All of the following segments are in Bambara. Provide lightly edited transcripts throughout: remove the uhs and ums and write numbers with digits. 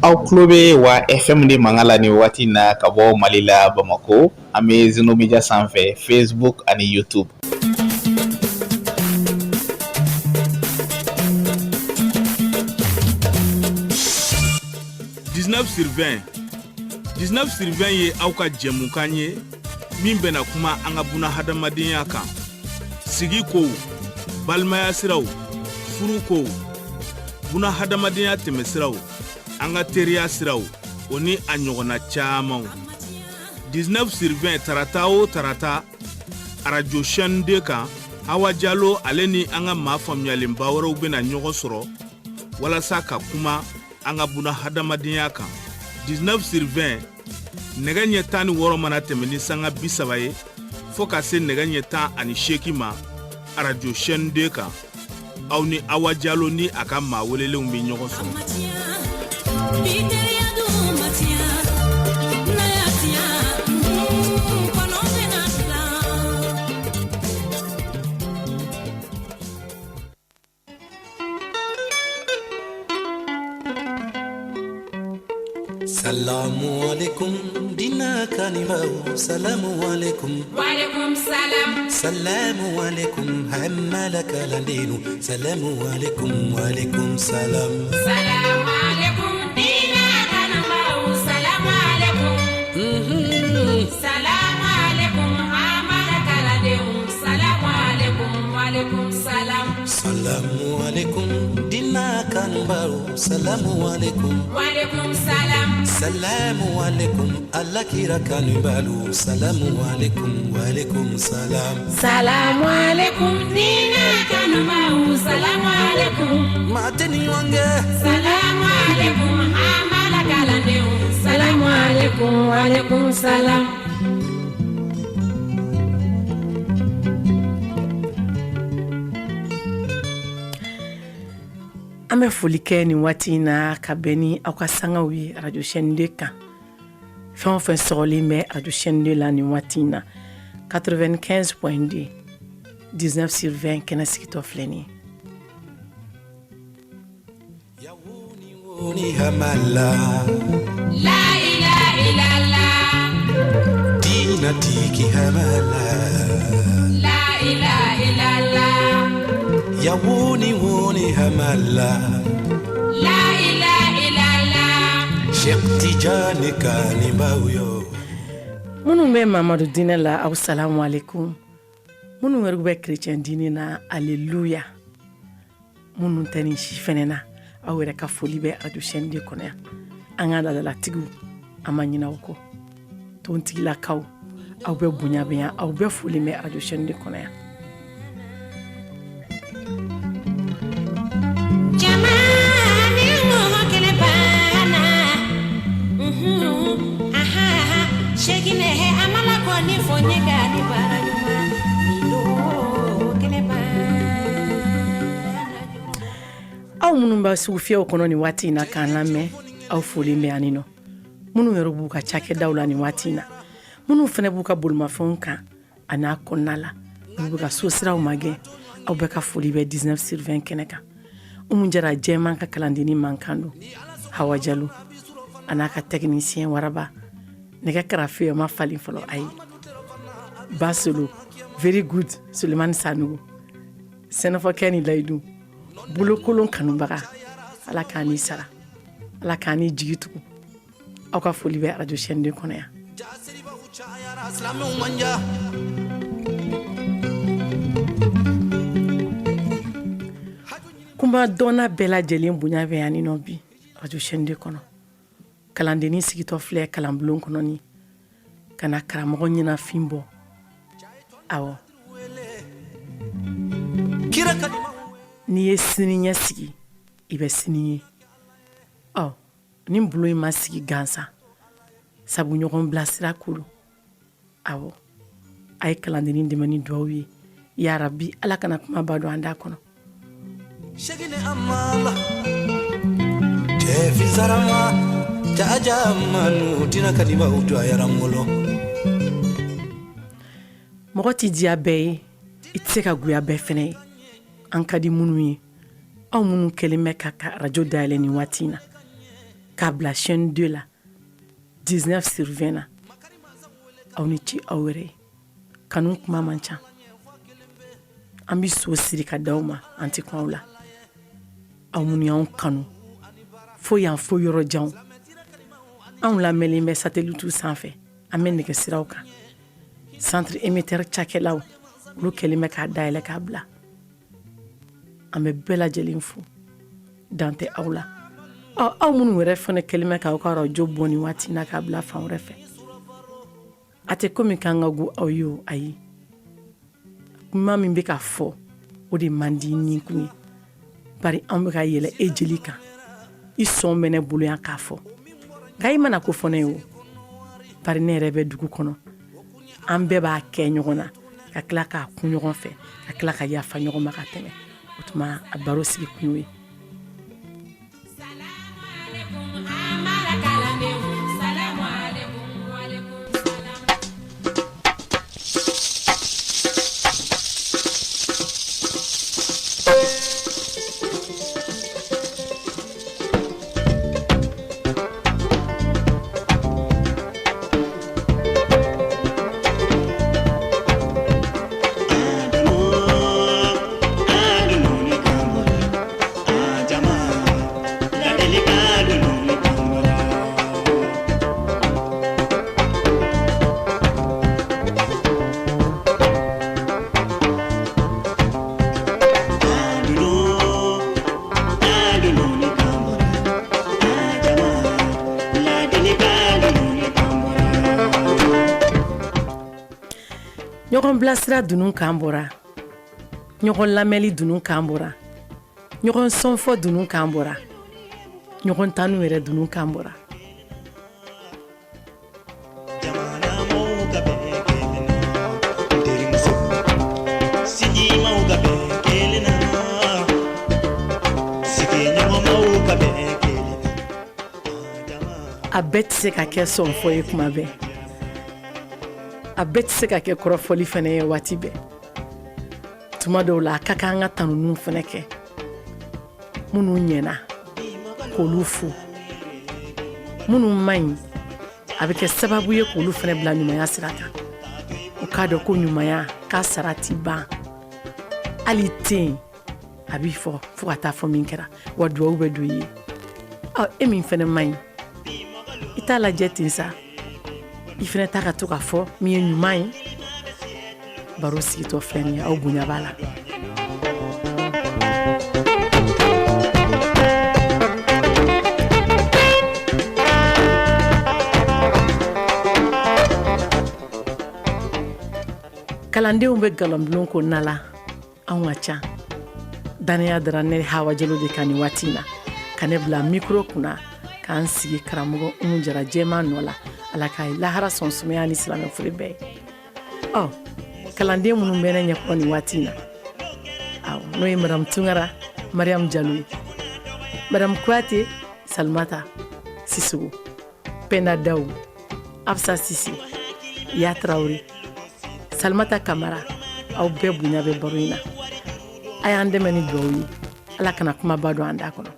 Aw tulo bɛ wa FM de mankan la nin waati in na ka bɔ Mali la Bamakɔ an bɛ Zeno Media sanfɛ Facebook ani YouTube. 19 sur 20 19 sur 20 ye aw ka jɛmukan ye min bɛna kuma an ka buna hadamadenya kan sigi kow balimaya siraw furu kow buna hadamadenya tɛmɛsiraw an ka teriya siraw o ni a ɲɔgɔnna camanw 19 sur 20 tarata o tarata arajo chaîne 2 kan hawa jalo ale ni an ka maa faamuyalenba wɛrɛw bɛna ɲɔgɔn sɔrɔ walasa ka kuma an ka buna hadamadenya kan 19 sur 20 nɛgɛ ɲɛ 16 mana tɛmɛ ni sanga 30 ye fo ka se nɛgɛ ɲɛ 18 ma arajo chaîne 2 kan aw ni awa jalo ni a ka maa welelenw bɛ ɲɔgɔn sɔrɔ. Salamu alaikum dina kanubaw salamu alaikum Walaikum salam. Salamu alaikum hamala kalandenw salamu alaikum walaikum salam. Salamu alaikum dina kanubaw salamu alaikum. Salamu alaikum hamala kalandenw salamu alaikum walaikum salam. Salamu alaikum dina kanubaw salamu alaikum. Walaikum salam. Salamu alaikum ala kira kanubalu salamu alaikum walaikum salam. Salamu alaikum dina kanubaw salamu alaikum. Maa tɛ ni ɲɔgɔn kɛ. Salamu alaikum hamala kalandenw salamu alaikum walaikum salam. An bɛ foli kɛ nin waati in na ka bɛn ni aw ka sangaw ye arajo chaîne 2 kan fɛn o fɛn sɔgɔlen bɛ arajo chaîne 2 la nin waati in na 95.2 19 sur 20 kɛnɛ sigitɔ filɛ nin ye. Ni hamala. La ilaha illallah. Dina tiki hamala. La ilaha illallah. Ya woni woni hamala. La ilaha illallah. Cheikh Tijani kanubaw yo. Minnu bɛ Mamadu diinɛ la aw salamu alaikum minnu yɛrɛ bɛ chrétien diinɛ na alléluia minnu tɛ nin si fɛnɛ na aw yɛrɛ ka foli bɛ arajo chaîne 2 kɔnɔ yan an ka ladalatigiw an ma ɲinɛ aw kɔ tontigilakaw aw bɛ bonya bɛ yan aw bɛɛ foli bɛ arajo chaîne 2 kɔnɔ yan. Jama ni mɔgɔ kelen banna, unhun, aha, Seginɛ a mana kɔni fɔ ne ka ni baara ɲuman ni don kelen banna. Aw minnu bɛ sugufiyɛw kɔnɔ nin waati in na k'an lamɛn aw folen bɛ yan nɔ minnu yɛrɛ b'u ka cakɛdaw la nin waati in na minnu fana b'u ka bolimafɛnw kan a n'a kɔnɔna la n'u bɛ ka so siraw magɛn aw bɛɛ ka foli bɛ 19 sur 20 kɛnɛ kan Umu Jara jɛman ka kalandenni mankan don Hawa Jalo a n'a ka technicien waraba nɛgɛ karafe o ma falen fɔlɔ ayi Basolo very good Sulemani Sanogo sɛnɛfɔkɛ ni layidu bolokolon kanubaga ala k'a ni sara ala k'a ni jigi tugu aw ka foli bɛ arajo chaîne 2 kɔnɔ yan. Kuma dɔnna bɛɛ lajɛlen bonya bɛ yan nɔ bi arajo chaîne 2 kɔnɔ kalandennin sigitɔ filɛ kalanbulon kɔnɔ ni ka na karamɔgɔ ɲɛnafin bɔ awɔ n'i ye sini ɲɛ sigi i bɛ sini ye ɔ ni bulon in ma sigi gansan sabu ɲɔgɔn bilasira ko don awɔ a ye kalandennin dɛmɛ ni dugawu ye yarabi ala kana kumaba don an da kɔnɔ mɔgɔ tɛ diya bɛɛ ye i tɛ se ka goya bɛɛ fɛnɛ ye an ka di minnu ye aw minnu kɛlen bɛ ka arajo dayɛlɛ nin waati in na K'a bila chaîne 2 la 19 sur 20 na. Aw ni ce aw yɛrɛ ye. Kanu kuma man ca. An bɛ so siri ka d'aw ma, an tɛ kun aw la. Aw minnu y'anw kanu fo yan fo yɔrɔ jan, anw lamɛnlen bɛ satellite sanfɛ, an bɛ nɛgɛsiraw kan. Centre émetteur cakɛlaw, olu kɛlen bɛ k'a dayɛlɛ k'a bila. An bɛ bɛɛ lajɛlen fo, dan tɛ aw la. Aw minnu yɛrɛ fana kɛlen bɛ k'aw ka radio bɔ nin waati na k'a bila fan wɛrɛ fɛ, a tɛ komi k'an ka go aw ye o, ayi. Kuma min bɛ ka fɔ, o de man di ni kun ye, bari anw bɛ ka yɛlɛ e jeli kan. I sɔn bɛ ne bolo yan k'a fɔ, nka i mana ko fɔ ne ye o, bari ne yɛrɛ bɛ dugu kɔnɔ. An bɛɛ b'a kɛ ɲɔgɔn na, ka tila k'a kun ɲɔgɔn fɛ, ka tila ka yafa ɲɔgɔn ma ka tɛmɛ. O tuma a baro sigi kun y'o ye. Ɲɔgɔn bilasira dunun kan bɔra, ɲɔgɔn lamɛnli dunun kan bɔra, ɲɔgɔn sɔnfɔ dunun kan bɔra, ɲɔgɔn tanu yɛrɛ dunun kan bɔra. A bɛɛ tɛ se ka kɛ sɔnfɔ ye kuma bɛɛ, a bɛɛ tɛ se ka kɛ kɔrɔfɔli fana ye waati bɛɛ. Tuma dɔw la, a ka kan an ka tanuniw fana kɛ, minnu ɲɛna k'olu fo, minnu man ɲi, a bɛ kɛ sababu ye k'olu fana bila ɲumanya sira kan. U k'a dɔn ko ɲumanya k'a sara ti ban, hali ten a b'i fɔ fo ka taa fɔ min kɛra, wa duwawu bɛ don i ye. Ɔ, e min fana man ɲi, i t'a lajɛ ten sa, i fana ta ka to k'a fɔ min ye ɲuman ye. Baro sigitɔ filɛ nin ye, aw bonya b'a la. Kalandenw bɛ galonbulon kɔnɔna la, anw ka ca. Dannaya dara ne Hawa Jalo de kan nin waati in na, ka ne bila micro kunna, k'an sigi karamɔgɔ Umu Jara jɛman nɔ la. Ala k'a ye lahara sɔn sumaya ni silamɛ furu bɛɛ ye. Ɔ, kalanden minnu bɛ ne ɲɛkɔrɔ nin waati in na, awɔ, n'o ye Madame Tunkara Mariam Jalo ye, Madame Kuyate Salimata Sisoko, Penda Daw, Absa Sise, Ya Traoré, Salimata Kamara, aw bɛɛ bonya bɛ baro in na. A y'an dɛmɛ ni dugawu ye, Ala kana kumaba don an da kɔnɔ.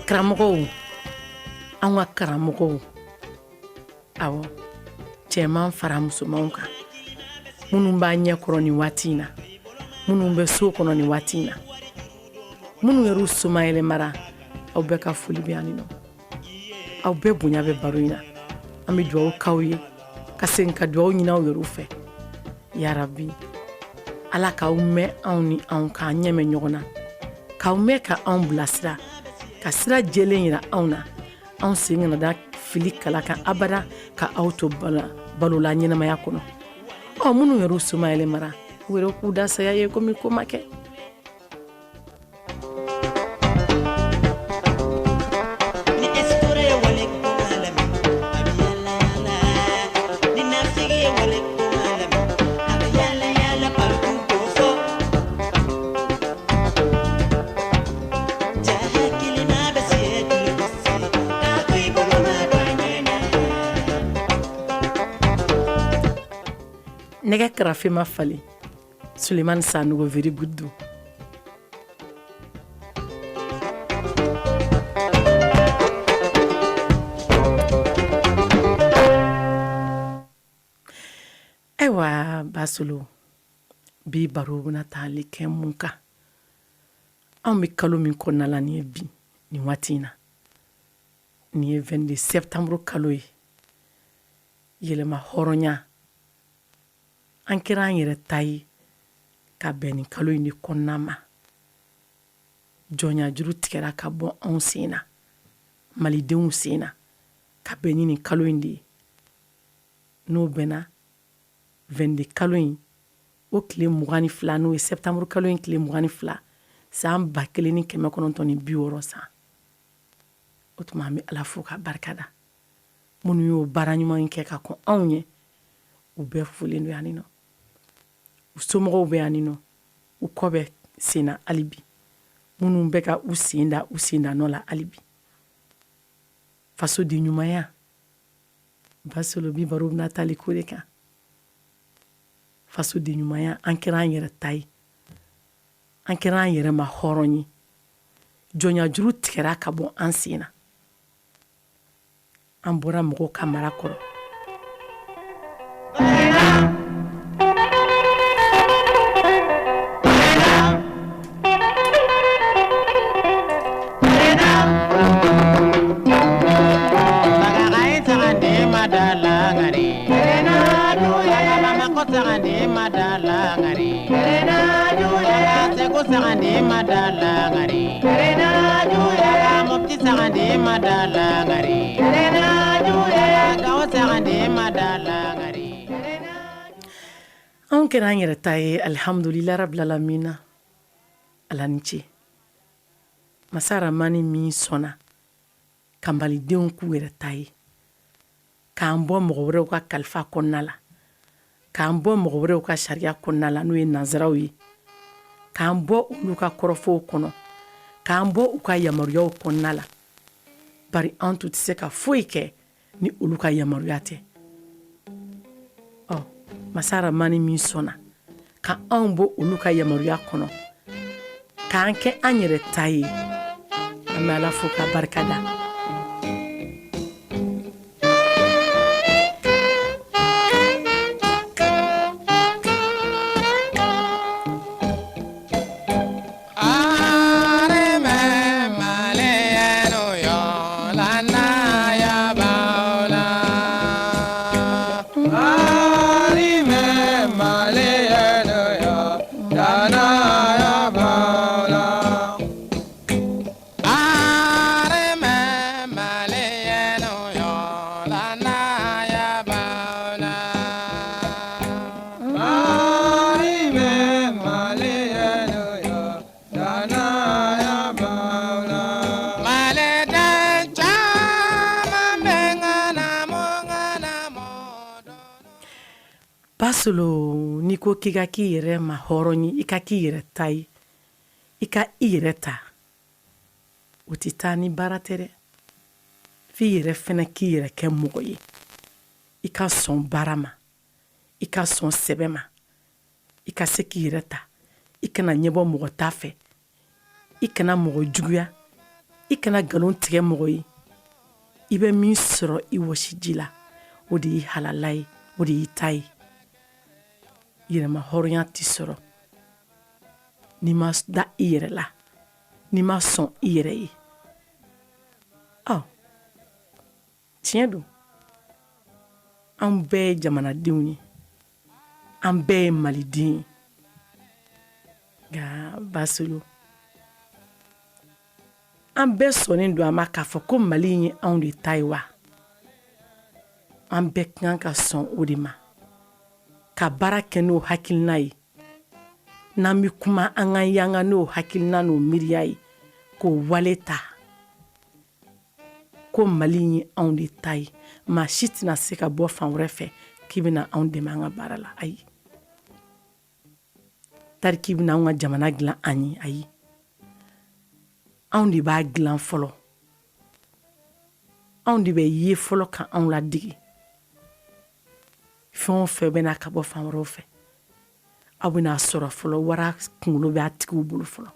Karamɔgɔw, an ka karamɔgɔw, awɔ, cɛman fara musomanw kan, minnu b'a ɲɛkɔrɔ nin waati in na, minnu bɛ so kɔnɔ nin waati in na, minnu yɛrɛ somayɛlɛmara, aw bɛɛ ka foli bɛ yan nɔ. Aw bɛɛ bonya bɛ baro in na. An bɛ dugawu k'aw ye, ka segin ka dugawu ɲini aw yɛrɛ fɛ. Yarabi, Ala k'aw mɛn anw ni anw k'an ɲɛmɛ ɲɔgɔn na, k'aw mɛn ka anw bilasira, ka sira jɛlen yira anw na, anw sen kana da fili kala kan abada, ka aw to balola ɲɛnamaya kɔnɔ. Ɔ, minnu yɛrɛ somayɛlɛmara, u yɛrɛ k'u da saya ye komi ko ma kɛ. Nɛgɛ karafe ma falen, Sulemani Sanogo, very good don. Ayiwa Basolo, bi baro bɛna taali kɛ mun kan? Anw bɛ kalo min kɔnɔna la nin ye bi, nin waati in na, nin ye 22 septembre kalo ye. Yɛrɛma hɔrɔnya, an kɛra an yɛrɛ ta ye ka bɛn nin kalo in de kɔnɔna ma. Jɔnya juru tigɛra ka bɔ anw sen na, malidenw sen na, ka bɛn ni nin kalo in de ye. N'o bɛnna 22 kalo in o tile 22, n'o ye septembre kalo in tile 22, san 1960 san. O tuma an bɛ Ala fo ka barika da. Minnu y'o baara ɲuman kɛ ka kɔn anw ɲɛ, u bɛɛ folen don yan nɔ, u somɔgɔw bɛ yan nɔ, u kɔ bɛ sen na hali bi, minnu bɛ ka u sen da u sen da nɔ la hali bi. Fasoden ɲumanya, Basolo, bi baro bɛna tali k'o de kan. Fasoden ɲumanya, an kɛra an yɛrɛ ta ye, an kɛra an yɛrɛ ma hɔrɔn ye. Jɔnyajuru tigɛra ka bɔ an sen na, an bɔra mɔgɔw ka mara kɔrɔ. Anw kɛra an yɛrɛ ta ye, alihamdulila rabilalamina. Ala ni ce, masa Ramani min sɔnna ka malidenw k'u yɛrɛ ta ye, k'an bɔ mɔgɔ wɛrɛw ka kalifa kɔnɔna la, k'an bɔ mɔgɔ wɛrɛw ka sariya kɔnɔna la, n'o ye nansaraw ye, k'an bɔ olu ka kɔrɔfɔw kɔnɔ, k'an bɔ u ka yamaruyaw kɔnɔna la. Bari an tun tɛ se ka foyi kɛ ni olu ka yamaruya tɛ. Ɔ masa Ramani min sɔnna ka anw bɔ olu ka yamaruya kɔnɔ, k'an kɛ an yɛrɛ ta ye, an bɛ Ala fo ka barika da. Basolo, n'i ko k'i ka k'i yɛrɛ ma hɔrɔn ye, i ka k'i yɛrɛ ta ye, i ka i yɛrɛ ta, o tɛ taa ni baara tɛ dɛ. F'i yɛrɛ fɛnɛ k'i yɛrɛ kɛ mɔgɔ ye, i ka sɔn baara ma, i ka sɔn sɛbɛ ma, i ka se k'i yɛrɛ ta, i kana ɲɛbɔ mɔgɔ ta fɛ, i kana mɔgɔ juguya, i kana nkalon tigɛ mɔgɔ ye. I bɛ min sɔrɔ i wɔsiji la, o de y'i halala ye, o de y'i ta ye. Yɛrɛma hɔrɔnya tɛ sɔrɔ n'i ma da i yɛrɛ la, n'i ma sɔn i yɛrɛ ye. Ɔ tiɲɛ don, an bɛɛ ye jamanadenw ye, an bɛɛ ye maliden ye. Nka Basolo, an bɛɛ sɔnnen don a ma k'a fɔ ko Mali in ye anw de ta ye wa? An bɛɛ kan ka sɔn o de ma, ka baara kɛ n'o hakilina ye. N'an bɛ kuma, an ka yanga n'o hakilina n'o miiriya ye, k'o wale ta ko Mali in ye anw de ta ye. Maa si tɛna se ka bɔ fan wɛrɛ fɛ k'i bɛna anw dɛmɛ an ka baara la, ayi. Tari k'i bɛna anw ka jamana dilan an ye, ayi. Anw de b'a dilan fɔlɔ, anw de bɛ ye fɔlɔ ka anw ladege. Fɛn o fɛn bɛ na ka bɔ fan wɛrɛw fɛ, aw bɛna sɔrɔ fɔlɔ wara kunkolo bɛ a tigiw bolo fɔlɔ.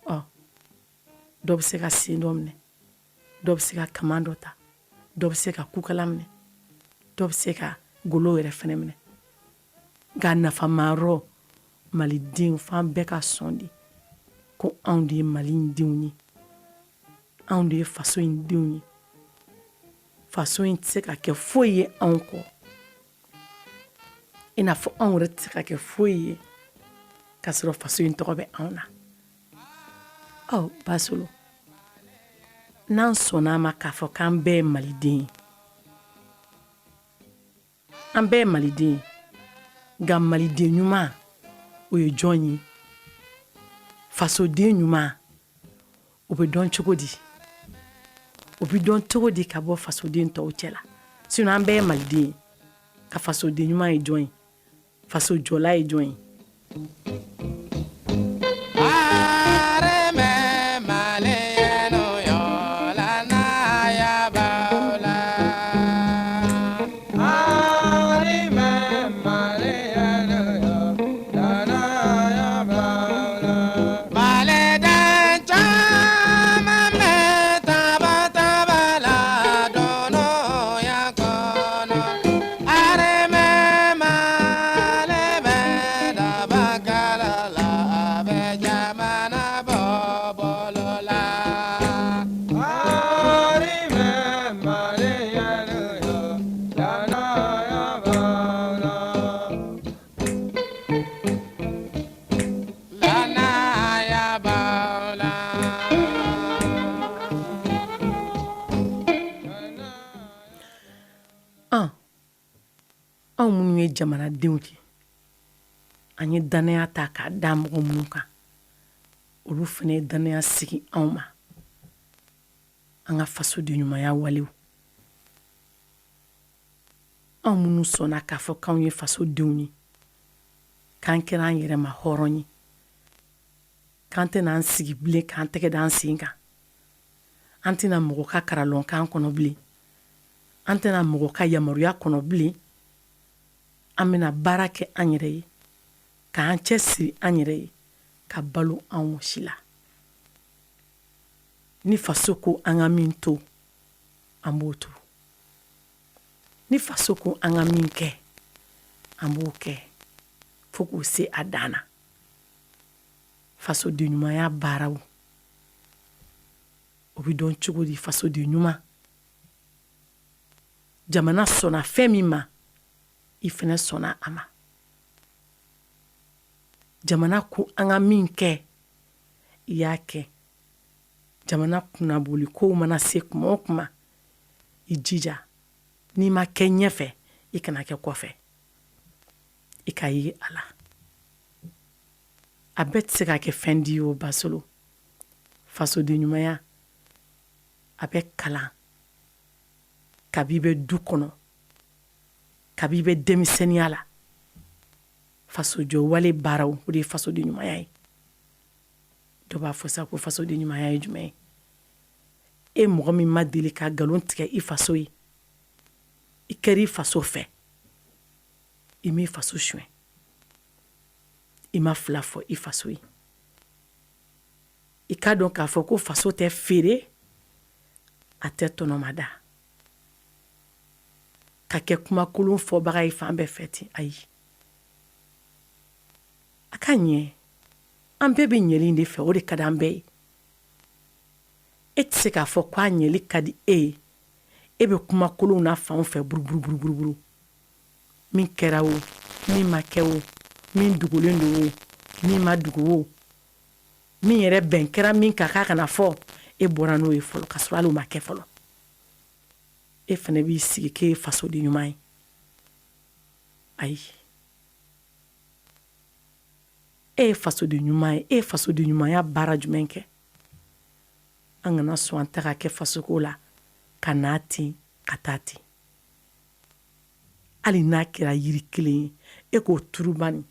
Ɔ, dɔ bɛ se ka sen dɔ minɛ, dɔ bɛ se ka kaman dɔ ta, dɔ bɛ se ka kukala minɛ, dɔ bɛ se ka golo yɛrɛ fɛnɛ minɛ. Nka nafama yɔrɔ, malidenw fan bɛɛ ka sɔn de ko anw de ye Mali in denw ye, anw de ye faso in denw ye. Faso in tɛ se ka kɛ foyi ye anw kɔ, i n'a fɔ anw yɛrɛ tɛ se ka kɛ foyi ye k'a sɔrɔ faso in tɔgɔ bɛ anw na. Ɔ, Basolo, n'an sɔnna a ma k'a fɔ k'an bɛɛ ye maliden ye, an bɛɛ ye maliden ye, nka maliden ɲuman o ye jɔn ye? Fasoden ɲuman o bɛ dɔn cogo di? O bɛ dɔn cogo di ka bɔ fasoden tɔw cɛ la? Sinon an bɛɛ ye maliden ye, ka fasoden ɲuman ye jɔn ye? Faso jɔla ye jɔn ye? Anw minnu ye jamanadenw ye, an ye dannaya ta k'a da mɔgɔ minnu kan, olu fana ye dannaya sigi anw ma an ka fasoden ɲumanya walew. Anw minnu sɔnna k'a fɔ k'anw ye fasodenw ye, k'an kɛra an yɛrɛ ma hɔrɔn ye, k'an tɛna an sigi bilen k'an tɛgɛ da an sen kan, an tɛna mɔgɔ ka karalɔnkan kɔnɔ bilen, an tɛna mɔgɔ ka yamaruya kɔnɔ bilen, an bɛna baara kɛ an yɛrɛ ye, k'an cɛ siri an yɛrɛ ye, ka balo an wɔsi la. Ni faso ko an ka min to, an b'o to. Ni faso ko an ka min kɛ, an b'o kɛ fo k'o se a dan na. Fasoden ɲumanya baaraw, o bɛ dɔn cogo di? Fasoden ɲuman, jamana sɔnna fɛn min ma, i fɛnɛ sɔnna a ma. Jamana ko an ka min kɛ, i y'a kɛ. Jamana kunnaboli kow mana se kuma o kuma, i jija n'i ma kɛ ɲɛfɛ, i kana kɛ kɔfɛ, i ka ye a la. A bɛɛ tɛ se ka kɛ fɛn di o Basolo. Fasoden ɲumanya a bɛ kalan kabi bɛ du kɔnɔ, kabi bɛ denmisɛnninya la. Fasojɔ wale baaraw, o de ye fasoden ɲumanya ye. Dɔ b'a fɔ sa ko fasoden ɲumanya ye jumɛn ye? E mɔgɔ min ma deli ka nkalon tigɛ i faso ye, i kɛra i faso fɛ, i m'i faso suɲɛ, i ma fila fɔ i faso ye, i k'a dɔn k'a fɔ ko faso tɛ feere, a tɛ tɔnɔmada ka kɛ kumakolon fɔbaga ye fan bɛɛ fɛ ten. Ayi, a ka ɲɛ, an bɛɛ bɛ ɲɛli de fɛ, o de ka di an bɛɛ ye. E tɛ se k'a fɔ k'a ɲɛli ka di e ye, e bɛ kumakolonw na fanw fɛ buruburuburuburu, min kɛra o, min ma kɛ o, min dogolen don o, min ma dogo o, min yɛrɛ bɛn kɛra min kan k'a kana fɔ, e bɔra n'o ye fɔlɔ, ka sɔrɔ hali o ma kɛ fɔlɔ. E fana b'i sigi k'e ye fasoden ɲuman ye. Ayi, e ye fasoden ɲuman ye, e ye fasoden ɲumanya baara jumɛn kɛ? An kana sɔn an ta ka kɛ fasoko la ka n'a ten ka taa ten. Hali n'a kɛra yiri kelen ye, e k'o turu bani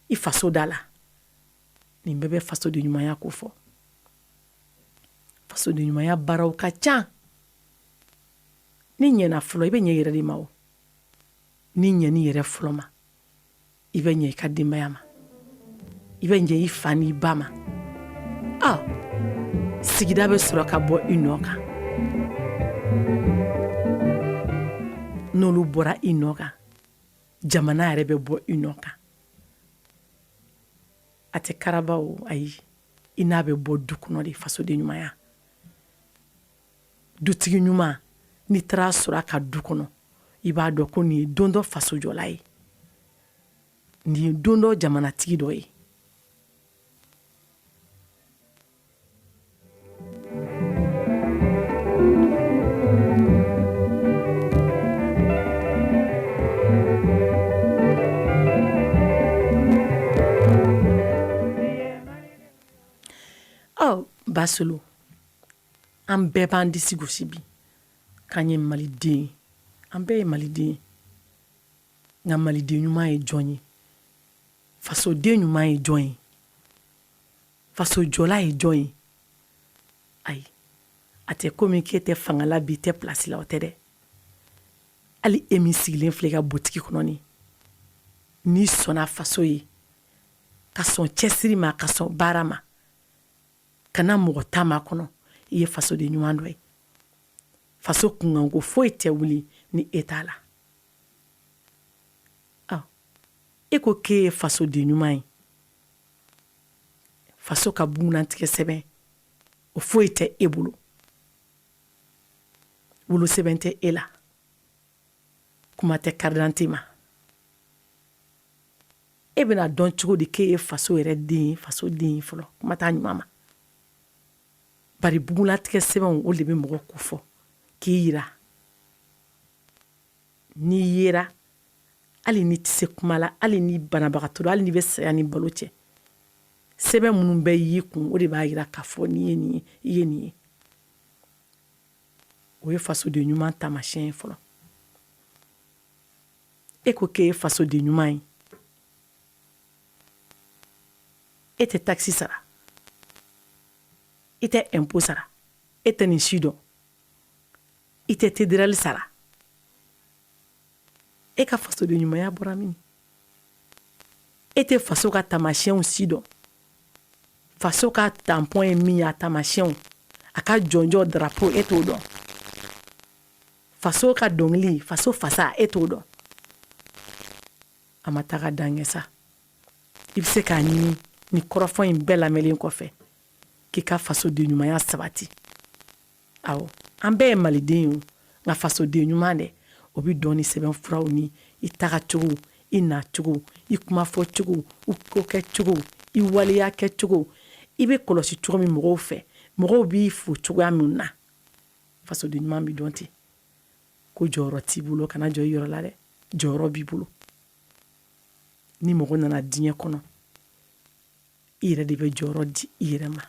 i faso da la. Nin bɛɛ bɛ fasoden ɲumanya ko fɔ. Fasoden ɲumanya baaraw ka ca. Ni ɲɛna fɔlɔ, i bɛ ɲɛ yɛrɛ de ma o. N'i ɲɛn'i yɛrɛ fɔlɔ ma, i bɛ ɲɛ i ka denbaya ma, i bɛ ɲɛ i fa n'i ba ma. Ah, sigida bɛ sɔrɔ ka bɔ i nɔ kan. N'olu bɔra i nɔ kan, jamana yɛrɛ bɛ bɔ i nɔ kan. A tɛ karaba o, ayi, i n'a bɛ bɔ du kɔnɔ de. Fasoden ɲumanya, dutigi ɲuman, n'i taara sɔrɔ a ka du kɔnɔ, i b'a dɔn ko nin ye don dɔ fasojɔla ye, nin ye don dɔ jamanatigi dɔ ye. Ɔ Basolo, an bɛɛ b'an disi gosi bi k'an ye maliden ye. An bɛɛ ye maliden ye, nka maliden ɲuman ye jɔn ye? Fasoden ɲuman ye jɔn ye? Fasojɔla ye jɔn ye? Ayi, a tɛ komi k'e tɛ fanga la bi, i tɛ pilasi la, o tɛ dɛ. Hali e min sigilen filɛ i ka butigi kɔnɔ nin, n'i sɔnna faso ye, ka sɔn cɛsiri ma, ka sɔn baara ma, kana mɔgɔ ta makɔnɔ, i ye fasoden ɲuman dɔ ye. Faso kunkanko foyi tɛ wuli ni e t'a la. E ko k'e ye fasoden ɲuman ye, faso ka bugunnatigɛ sɛbɛn o foyi tɛ e bolo, wolosɛbɛn tɛ e la, kuma tɛ karidante ma. E bɛna dɔn cogo di k'e ye faso yɛrɛ den ye, faso den ye fɔlɔ, kuma t'a ɲuman ma? Bari bugunnatigɛ sɛbɛnw, o de bɛ mɔgɔ kofɔ k'i yira. N'i yera, hali n'i tɛ se kuma la, hali ni banabagatɔ don, hali n'i bɛ saya ni balo cɛ, sɛbɛn minnu bɛ y'i kun, o de b'a yira k'a fɔ n'i ye nin ye, i ye nin ye. O ye fasoden ɲuman taamasiyɛn ye fɔlɔ. E ko k'e ye fasoden ɲuman ye, e tɛ takisi sara, i tɛ ɛnpo sara, e tɛ nin si dɔn, i tɛ TDR sara, e ka fasoden ɲumanya bɔra min? E tɛ faso ka taamasiyɛnw si dɔn. Faso ka tampɔn ye min ye, a taamasiyɛnw, a ka jɔnjɔn, drapeau, e t'o dɔn. Faso ka dɔnkili, faso fasa, e t'o dɔn. A ma taga dankɛ sa. I bɛ se k'a ɲini ni kɔrɔfɔ in bɛɛ lamɛnlen kɔfɛ k'i ka fasoden ɲumanya sabati. Awɔ, an bɛɛ ye maliden ye, nka fasoden ɲuman dɛ, o bɛ dɔn ni sɛbɛnfuraw ni i tagacogo, i nacogo, i kumafɔcogo, i kokɛcogo, i waleya kɛcogo, i bɛ kɔlɔsi cogo min mɔgɔw fɛ, mɔgɔw b'i fo cogoya min na. Fasoden ɲuman bɛ dɔn ten. Ko jɔyɔrɔ t'i bolo, kana jɔ i yɔrɔ la dɛ, jɔyɔrɔ b'i bolo. Ni mɔgɔ nana diɲɛ kɔnɔ, i yɛrɛ de bɛ jɔyɔrɔ di i yɛrɛ ma.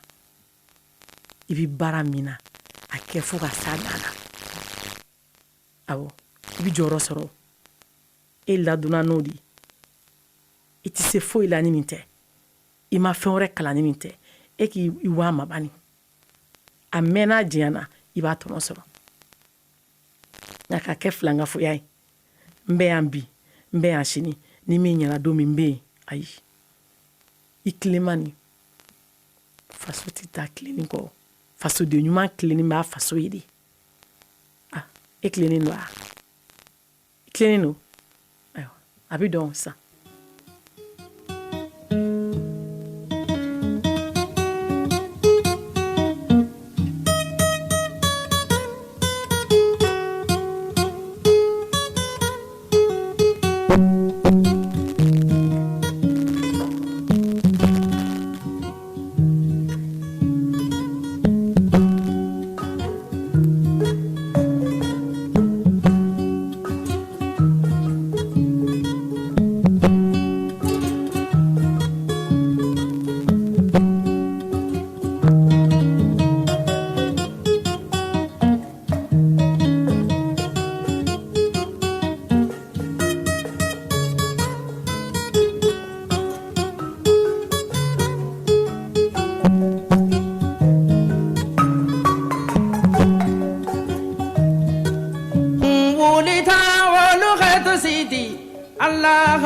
I bɛ baara min na, a kɛ fo ka s'a dan na. Awɔ, i bɛ jɔyɔrɔ sɔrɔ. E ladonna n'o de ye. I tɛ se foyi la ni nin tɛ, i ma fɛn wɛrɛ kalan ni nin tɛ. E k'i wa mabani, a mɛnna janyana, i b'a tɔnɔ sɔrɔ. Nka ka kɛ filankafoya ye, n bɛ yan bi, n bɛ yan sini, ni min ɲɛna don min, n bɛ yen, ayi, i tilenma nin. Faso tɛ taa tilenni kɔ. Fasoden ɲuman tilennen b'a faso ye de. Ah, e tilennen don wa? I tilennen don? Ayiwa, a bɛ dɔn sisan.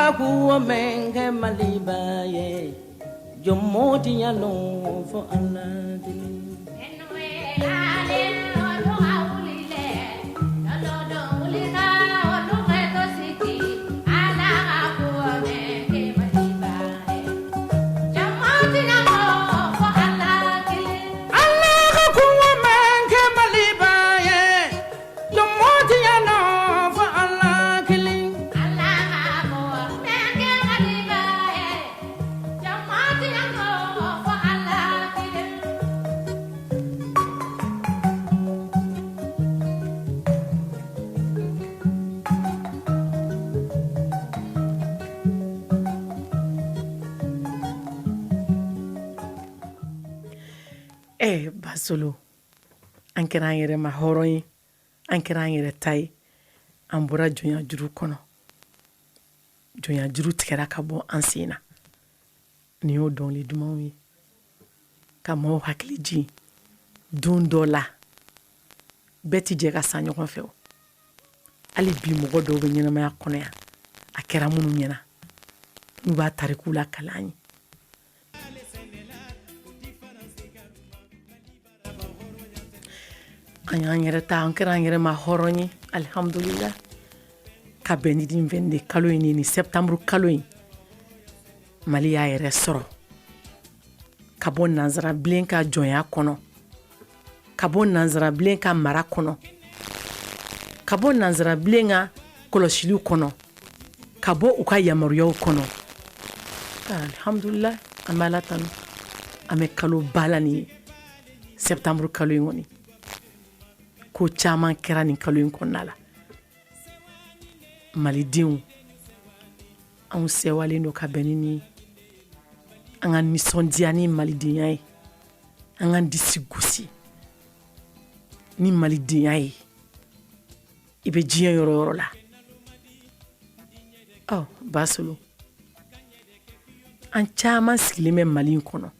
ka kuwo mɛn kɛ Maliba ye, jɔn ti ɲa lɔn fo Ala kelen. Ala ka kuwo mɛn kɛ Maliba ye, jɔn ti ɲa lɔn fo Ala kelen. Basolo, an kɛra an yɛrɛ ma hɔrɔn ye, an kɛra an yɛrɛ ta ye, an bɔra jɔnya juru kɔnɔ, jɔnya juru tigɛra ka bɔ an sen na. Nin y'o dɔnkili dumanw ye ka maaw hakili jigin don dɔ la. Bɛɛ ti jɛ ka sa ɲɔgɔn fɛ o. Hali bi mɔgɔ dɔw bɛ ɲɛnamaya kɔnɔ yan, a kɛra minnu ɲɛna, n'u b'a tariku la kalan ye. An y'an yɛrɛ ta, an kɛra an yɛrɛ ma hɔrɔn ye, alihamudulila. Ka bɛn ni nin 22 kalo in ye, ni septembre kalo in, Mali y'a yɛrɛ sɔrɔ ka bɔ nansarabilen ka jɔnya kɔnɔ, ka bɔ nansarabilen ka mara kɔnɔ, ka bɔ nansarabilen ka kɔlɔsiliw kɔnɔ, ka bɔ u ka yamaruyaw kɔnɔ. Alihamudulila, an bɛ Ala tanu. An bɛ kalo ba la nin ye, septembre kalo in kɔni. Ko caman kɛra nin kalo in kɔnɔna la. Malidenw, anw sɛwalen don ka bɛn ni nin ye. An ka nisɔndiya ni malidenya ye, an ka disi gosi ni malidenya ye. I bɛ diɲɛ yɔrɔ yɔrɔ la. Ɔ Basolo, an caman sigilen bɛ Mali in kɔnɔ.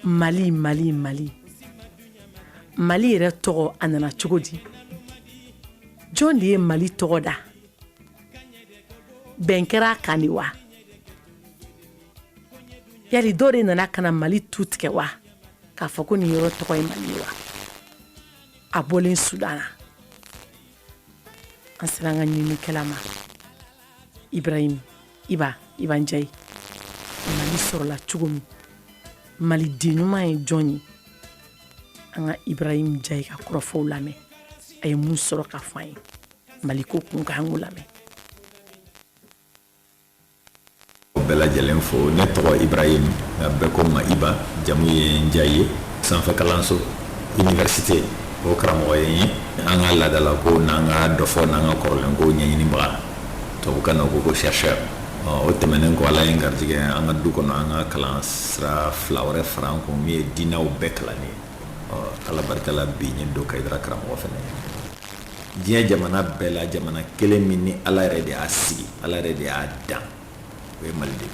Mali, Mali, Mali. Mali yɛrɛ tɔgɔ, a nana cogo di? Jɔn de ye Mali tɔgɔ da? Bɛn kɛra a kan de wa? Yali dɔ de nana ka na Mali tu tigɛ wa? K'a fɔ ko nin yɔrɔ tɔgɔ ye Mali ye wa? A bɔlen Sudan na. An sera an ka ɲininikɛla ma, Ibrahim Iba, Iba Njayi. Mali sɔrɔla cogo min, maliden ɲuman ye jɔn ye? An ka Ibrahim Njayi ka kɔrɔfɔw lamɛn. A ye mun sɔrɔ ka fɔ an ye Mali ko kun kan, an k'o lamɛn. Bɛɛ lajɛlen fo. Ne tɔgɔ Ibrahim, nka bɛɛ ko ma Iba, jamu ye Njayi ye. Sanfɛ kalanso, université, o karamɔgɔ ye n ye. An ka laadalako n'an ka dɔfɔ n'an ka kɔrɔlenko ɲɛɲinibaga, tubabukan na o ko ko chercheur. O tɛmɛnen kɔ, Ala ye n garijɛgɛ an ka du kɔnɔ, an ka kalan sira fila wɛrɛ fara an kun, min ye diinɛw bɛɛ kalanni ye. Ala barika la, bi n ye don kayidara karamɔgɔ fana ye. Diɲɛ jamana bɛɛ la, jamana kelen min ni Ala yɛrɛ de y'a sigi, Ala yɛrɛ de y'a dan, o ye Mali de ye.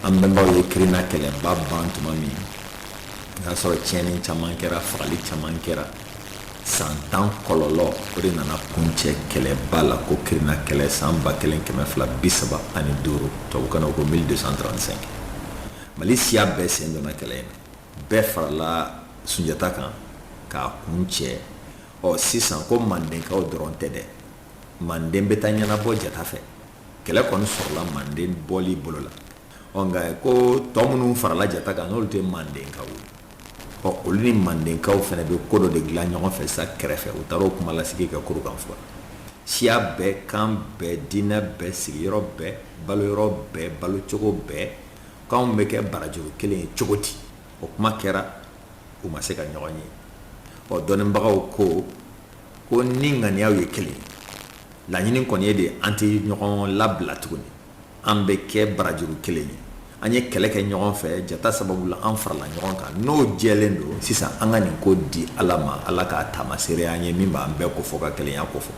An bɛnbaw ye Kirina kɛlɛba ban tuma min, o y'a sɔrɔ tiɲɛni caman kɛra, fagali caman kɛra. San 10 kɔlɔlɔ, o de nana kuncɛ kɛlɛba la ko Kirina kɛlɛ, san 1235, tubabukan na ko 1235. Mali siya bɛɛ sen donna kɛlɛ in na, bɛɛ farala Sunjata kan k'a kuncɛ. Ɔ sisan ko mandenkaw dɔrɔn tɛ dɛ, manden bɛ taa ɲɛnabɔ Jata fɛ. Kɛlɛ kɔni sɔrɔla manden bɔli bolo la. Ɔ nka ko tɔ minnu farala Jata kan, n'olu tɛ mandenkaw ye, ɔ olu ni mandenkaw fana bɛ ko dɔ de dilan ɲɔgɔn fɛ sa kɛrɛfɛ. U taara o kumalasigi kɛ Kurukanfuga. Siya bɛɛ, kan bɛɛ, diinɛ bɛɛ, sigiyɔrɔ bɛɛ, baloyɔrɔ bɛɛ, balocogo bɛɛ, k'anw bɛ kɛ barajuru kelen ye cogo di? O kuma kɛra, u ma se ka ɲɔgɔn ye. Ɔ dɔnnibagaw ko ko ni ŋaniyaw ye kelen, laɲini kɔni ye de an tɛ ɲɔgɔn labila tuguni, an bɛ kɛ barajuru kelen ye. An ye kɛlɛ kɛ ɲɔgɔn fɛ Jata sababu la, an farala ɲɔgɔn kan, n'o jɛlen don sisan, an ka nin ko di Ala ma, Ala k'a taamaseere an ye min b'an bɛɛ kofɔ, ka kelenya kofɔ.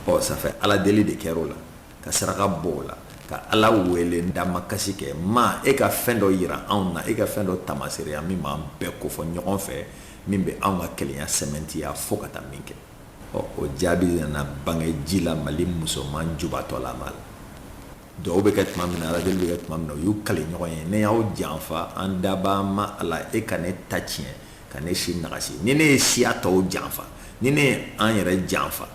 Ɔ ça fait Ala deli de kɛra o la, ka saraka bɔ o la, ka Ala wele, damakasi kɛ, ma e ka fɛn dɔ yira anw na, e ka fɛn dɔ taamaseereya min b'an bɛɛ kofɔ ɲɔgɔn fɛ, min bɛ anw ka kelenya sɛmɛntiya fo ka taa min kɛ. Ɔ o jaabi nana bange ji la Mali musoman jubatɔlama la. Duwawu bɛ kɛ tuma min na, aladeli bɛ kɛ tuma min na, u y'u kali ɲɔgɔn ye, ne y'aw janfa, an dabaa ma Ala, e ka ne ta tiɲɛ, ka ne si nagasi. Ni ne ye siya tɔw janfa, ni ne ye an yɛrɛ janfa,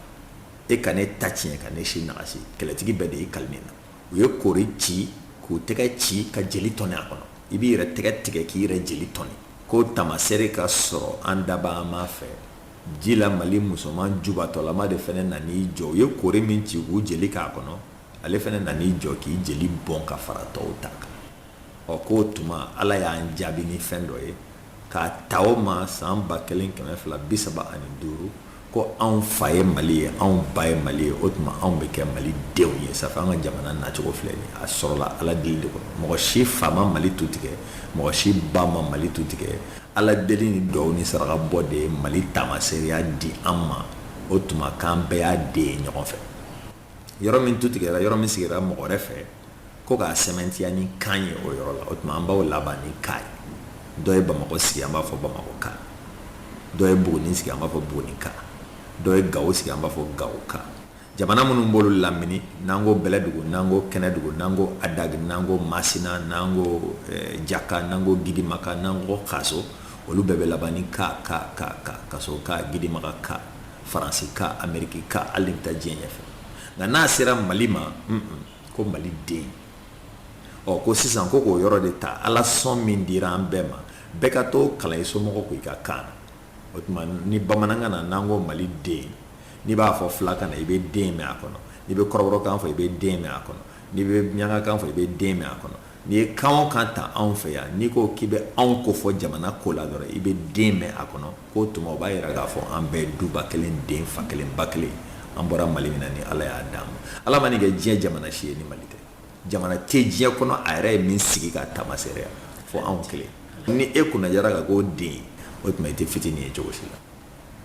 e ka ne ta tiɲɛ, ka ne si nagasi. Kɛlɛtigi bɛɛ de y'i kali nin na. U ye kori ci, k'u tɛgɛ ci ka jeli tɔni a kɔnɔ. I b'i yɛrɛ tɛgɛ tigɛ k'i yɛrɛ jeli tɔni, ko tamaseere ka sɔrɔ an dabaa ma fɛ. Ji la Mali musoman jubatɔlama de fana nan'i jɔ. U ye kori min ci k'u jeli k'a kɔnɔ, ale fana nan'i jɔ k'i jeli bɔn ka fara tɔw ta kan. Ɔ, k'o tuma Ala y'an jaabi ni fɛn dɔ ye k'a ta o ma san 1235, ko anw fa ye Mali ye, anw ba ye Mali ye, o tuma anw bɛ kɛ Mali denw ye. Ça fait an ka jamana nacogo filɛ nin ye, a sɔrɔla Ala deli de kɔnɔ. Mɔgɔ si fa ma Mali tu tigɛ, mɔgɔ si ba ma Mali tu tigɛ. Ala deli ni duwawu ni saraka bɔ de ye Mali taamaseereya di an ma. O tuma k'an bɛɛ y'a den ye ɲɔgɔn fɛ. Yɔrɔ min tu tigɛra, yɔrɔ min sigira mɔgɔ wɛrɛ fɛ, ko k'a sɛmɛntiya ni kan ye o yɔrɔ la, o tuma an b'aw laban ni ka ye. Dɔ ye Bamakɔ sigi, an b'a fɔ Bamakɔ ka. Dɔ ye Buguni sigi, an b'a fɔ Buguni ka. Dɔ ye Gawo sigi, an b'a fɔ Gawo ka. Jamana minnu b'olu lamini, n'an ko Bɛlɛdugu, n'an ko Kɛnɛdugu, n'an ko Adag, n'an ko Masina, n'an ko Jaka, n'an ko Gidimaka, n'an ko Kaso, olu bɛɛ bɛ laban ni ka, ka, ka, ka, Kaso ka, Gidimaka ka, Faransi ka, Ameriki ka, hali ni bɛ taa diɲɛ ɲɛfɛ. Nka n'a sera Mali ma, ko Mali den. Ɔ, ko sisan ko k'o yɔrɔ de ta, Ala sɔn min dira an bɛɛ ma, bɛɛ ka t'o kalan i somɔgɔw ko i ka kan na. O tuma ni bamanankan na n'an ko Mali den, n'i b'a fɔ fulakan na, i bɛ den mɛn a kɔnɔ. N'i bɛ kɔrɔbɔrɔkan fɔ, i bɛ den mɛn a kɔnɔ. N'i bɛ miyankakan fɔ, i bɛ den mɛn a kɔnɔ. N'i ye kan o kan ta anw fɛ yan, n'i ko k'i bɛ anw kofɔ jamana ko la dɔrɔn, i bɛ den mɛn a kɔnɔ. K'o tuma o b'a yira k'a fɔ an bɛɛ duba kelen den, fa kelen, ba kelen. An bɔra Mali min na ni Ala y'a d'an ma. Ala ma nin kɛ diɲɛ jamana si ye ni Mali tɛ. Jamana tɛ diɲɛ kɔnɔ a yɛrɛ ye min sigi ka taamaseereya fo anw kelen. Ni e kunnadiyara ka k'o den ye, o tuma i tɛ fitinin ye cogo si la.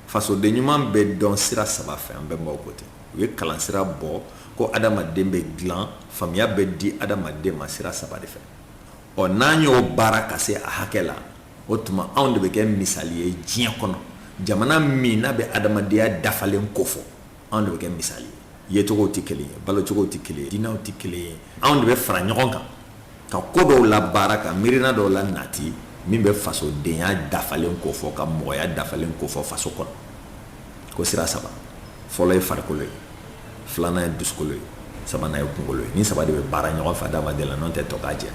Fasoden ɲuman bɛ dɔn sira saba fɛ, an bɛnbaw ko ten. U ye kalansira bɔ ko adamaden bɛ dilan, faamuya bɛ di adamaden ma sira saba de fɛ. Ɔ, n'an y'o baara ka se a hakɛ la, o tuma anw de bɛ kɛ misali ye diɲɛ kɔnɔ. Jamana min n'a bɛ adamadenya dafalen kofɔ, anw de bɛ kɛ misali ye. Yecogow tɛ kelen ye, balocogow tɛ kelen ye, diinɛw tɛ kelen ye. Anw de bɛ fara ɲɔgɔn kan ka ko dɔw labaara, ka miirina dɔw la nati min bɛ fasodenya dafalen kofɔ, ka mɔgɔya dafalen kofɔ faso kɔnɔ. Ko sira saba, fɔlɔ ye farikolo ye, filanan ye dusukolo ye, sabanan ye kunkolo ye. Ni saba de bɛ baara ɲɔgɔn fɛ adamaden la, n'o tɛ tɔ k'a jɛ.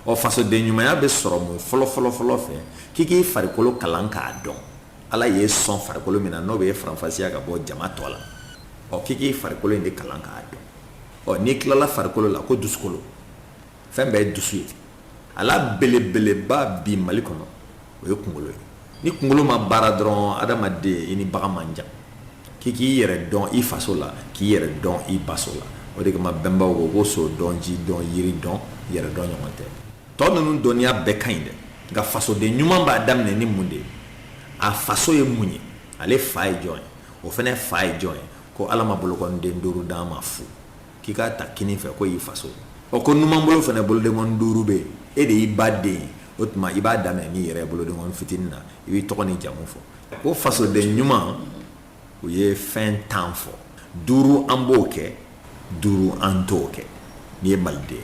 Ɔ, fasoden ɲumanya bɛ sɔrɔ mun fɔlɔ fɔlɔ fɔlɔ fɛ? K'i k'i farikolo kalan k'a dɔn. Ala y'e sɔn farikolo min na, n'o bɛ faranfasiya ka bɔ jama tɔ la, ɔ, k'i k'i farikolo in de kalan k'a dɔn. Ɔ, n'i tilala farikolo la, ko dusukolo. Fɛn bɛɛ ye dusu ye. A la belebeleba bi Mali kɔnɔ, o ye kunkolo ye. Ni kunkolo ma baara dɔrɔn, adamaden i ni bagan man jan. K'i k'i yɛrɛ dɔn i faso la, k'i yɛrɛ dɔn i baso la. O de kama bɛnbaw ko ko so dɔn, ji dɔn, yiri dɔn, yɛrɛ dɔn ɲɔgɔn tɛ. Tɔ ninnu dɔnniya bɛɛ ka ɲi dɛ, nka fasoden ɲuman b'a daminɛ ni mun de ye? A faso ye mun ye? Ale fa ye jɔn ye? O fana fa ye jɔn ye? Ko Ala ma bolokɔniden duuru d'an ma fu, k'i k'a ta kinin fɛ ko y'i faso ye. Ɔ, ko numanbolo fana bolodenkɔni duuru bɛ yen, e de y'i ba den ye. O tuma i b'a daminɛ n'i yɛrɛ ye bolodenkɔni fitinin na, i b'i tɔgɔ ni jamu fɔ. Ko fasoden ɲuman, u ye fɛn 10 fɔ, duuru an b'o kɛ, duuru an t'o kɛ. N'i ye maliden ye,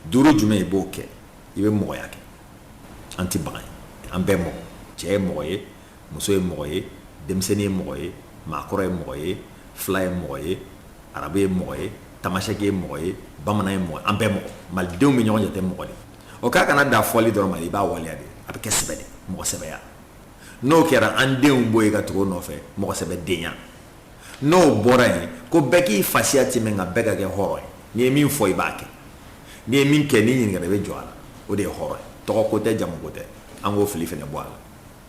duuru jumɛn i b'o kɛ? I bɛ mɔgɔya kɛ. An tɛ bagan ye, an bɛɛ mɔgɔ. Cɛ ye mɔgɔ ye, muso ye mɔgɔ ye, denmisɛnnin ye mɔgɔ ye, maakɔrɔ ye mɔgɔ ye, fila ye mɔgɔ ye, arabu ye mɔgɔ ye, tamasɛki ye mɔgɔ ye, bamanan ye mɔgɔ ye, an bɛɛ mɔgɔ. Malidenw bɛ ɲɔgɔn jate mɔgɔ de. O k'a kana da fɔli dɔrɔn ma, i b'a waleya de, a bɛ kɛ sɛbɛ de, mɔgɔ sɛbɛya. N'o kɛra, an denw b'o ye ka tugu o nɔfɛ, mɔgɔ sɛbɛdenya. N'o bɔra yen, ko bɛɛ k'i fasiya timɛ, nka bɛɛ ka kɛ hɔrɔn ye. N'i ye min fɔ, i b'a kɛ. N'i ye min kɛ, n'i ɲininkara, i bɛ jɔ a la. O de ye hɔrɔn ye. Tɔgɔ ko tɛ, jamu ko tɛ. An k'o fili fana bɔ a la.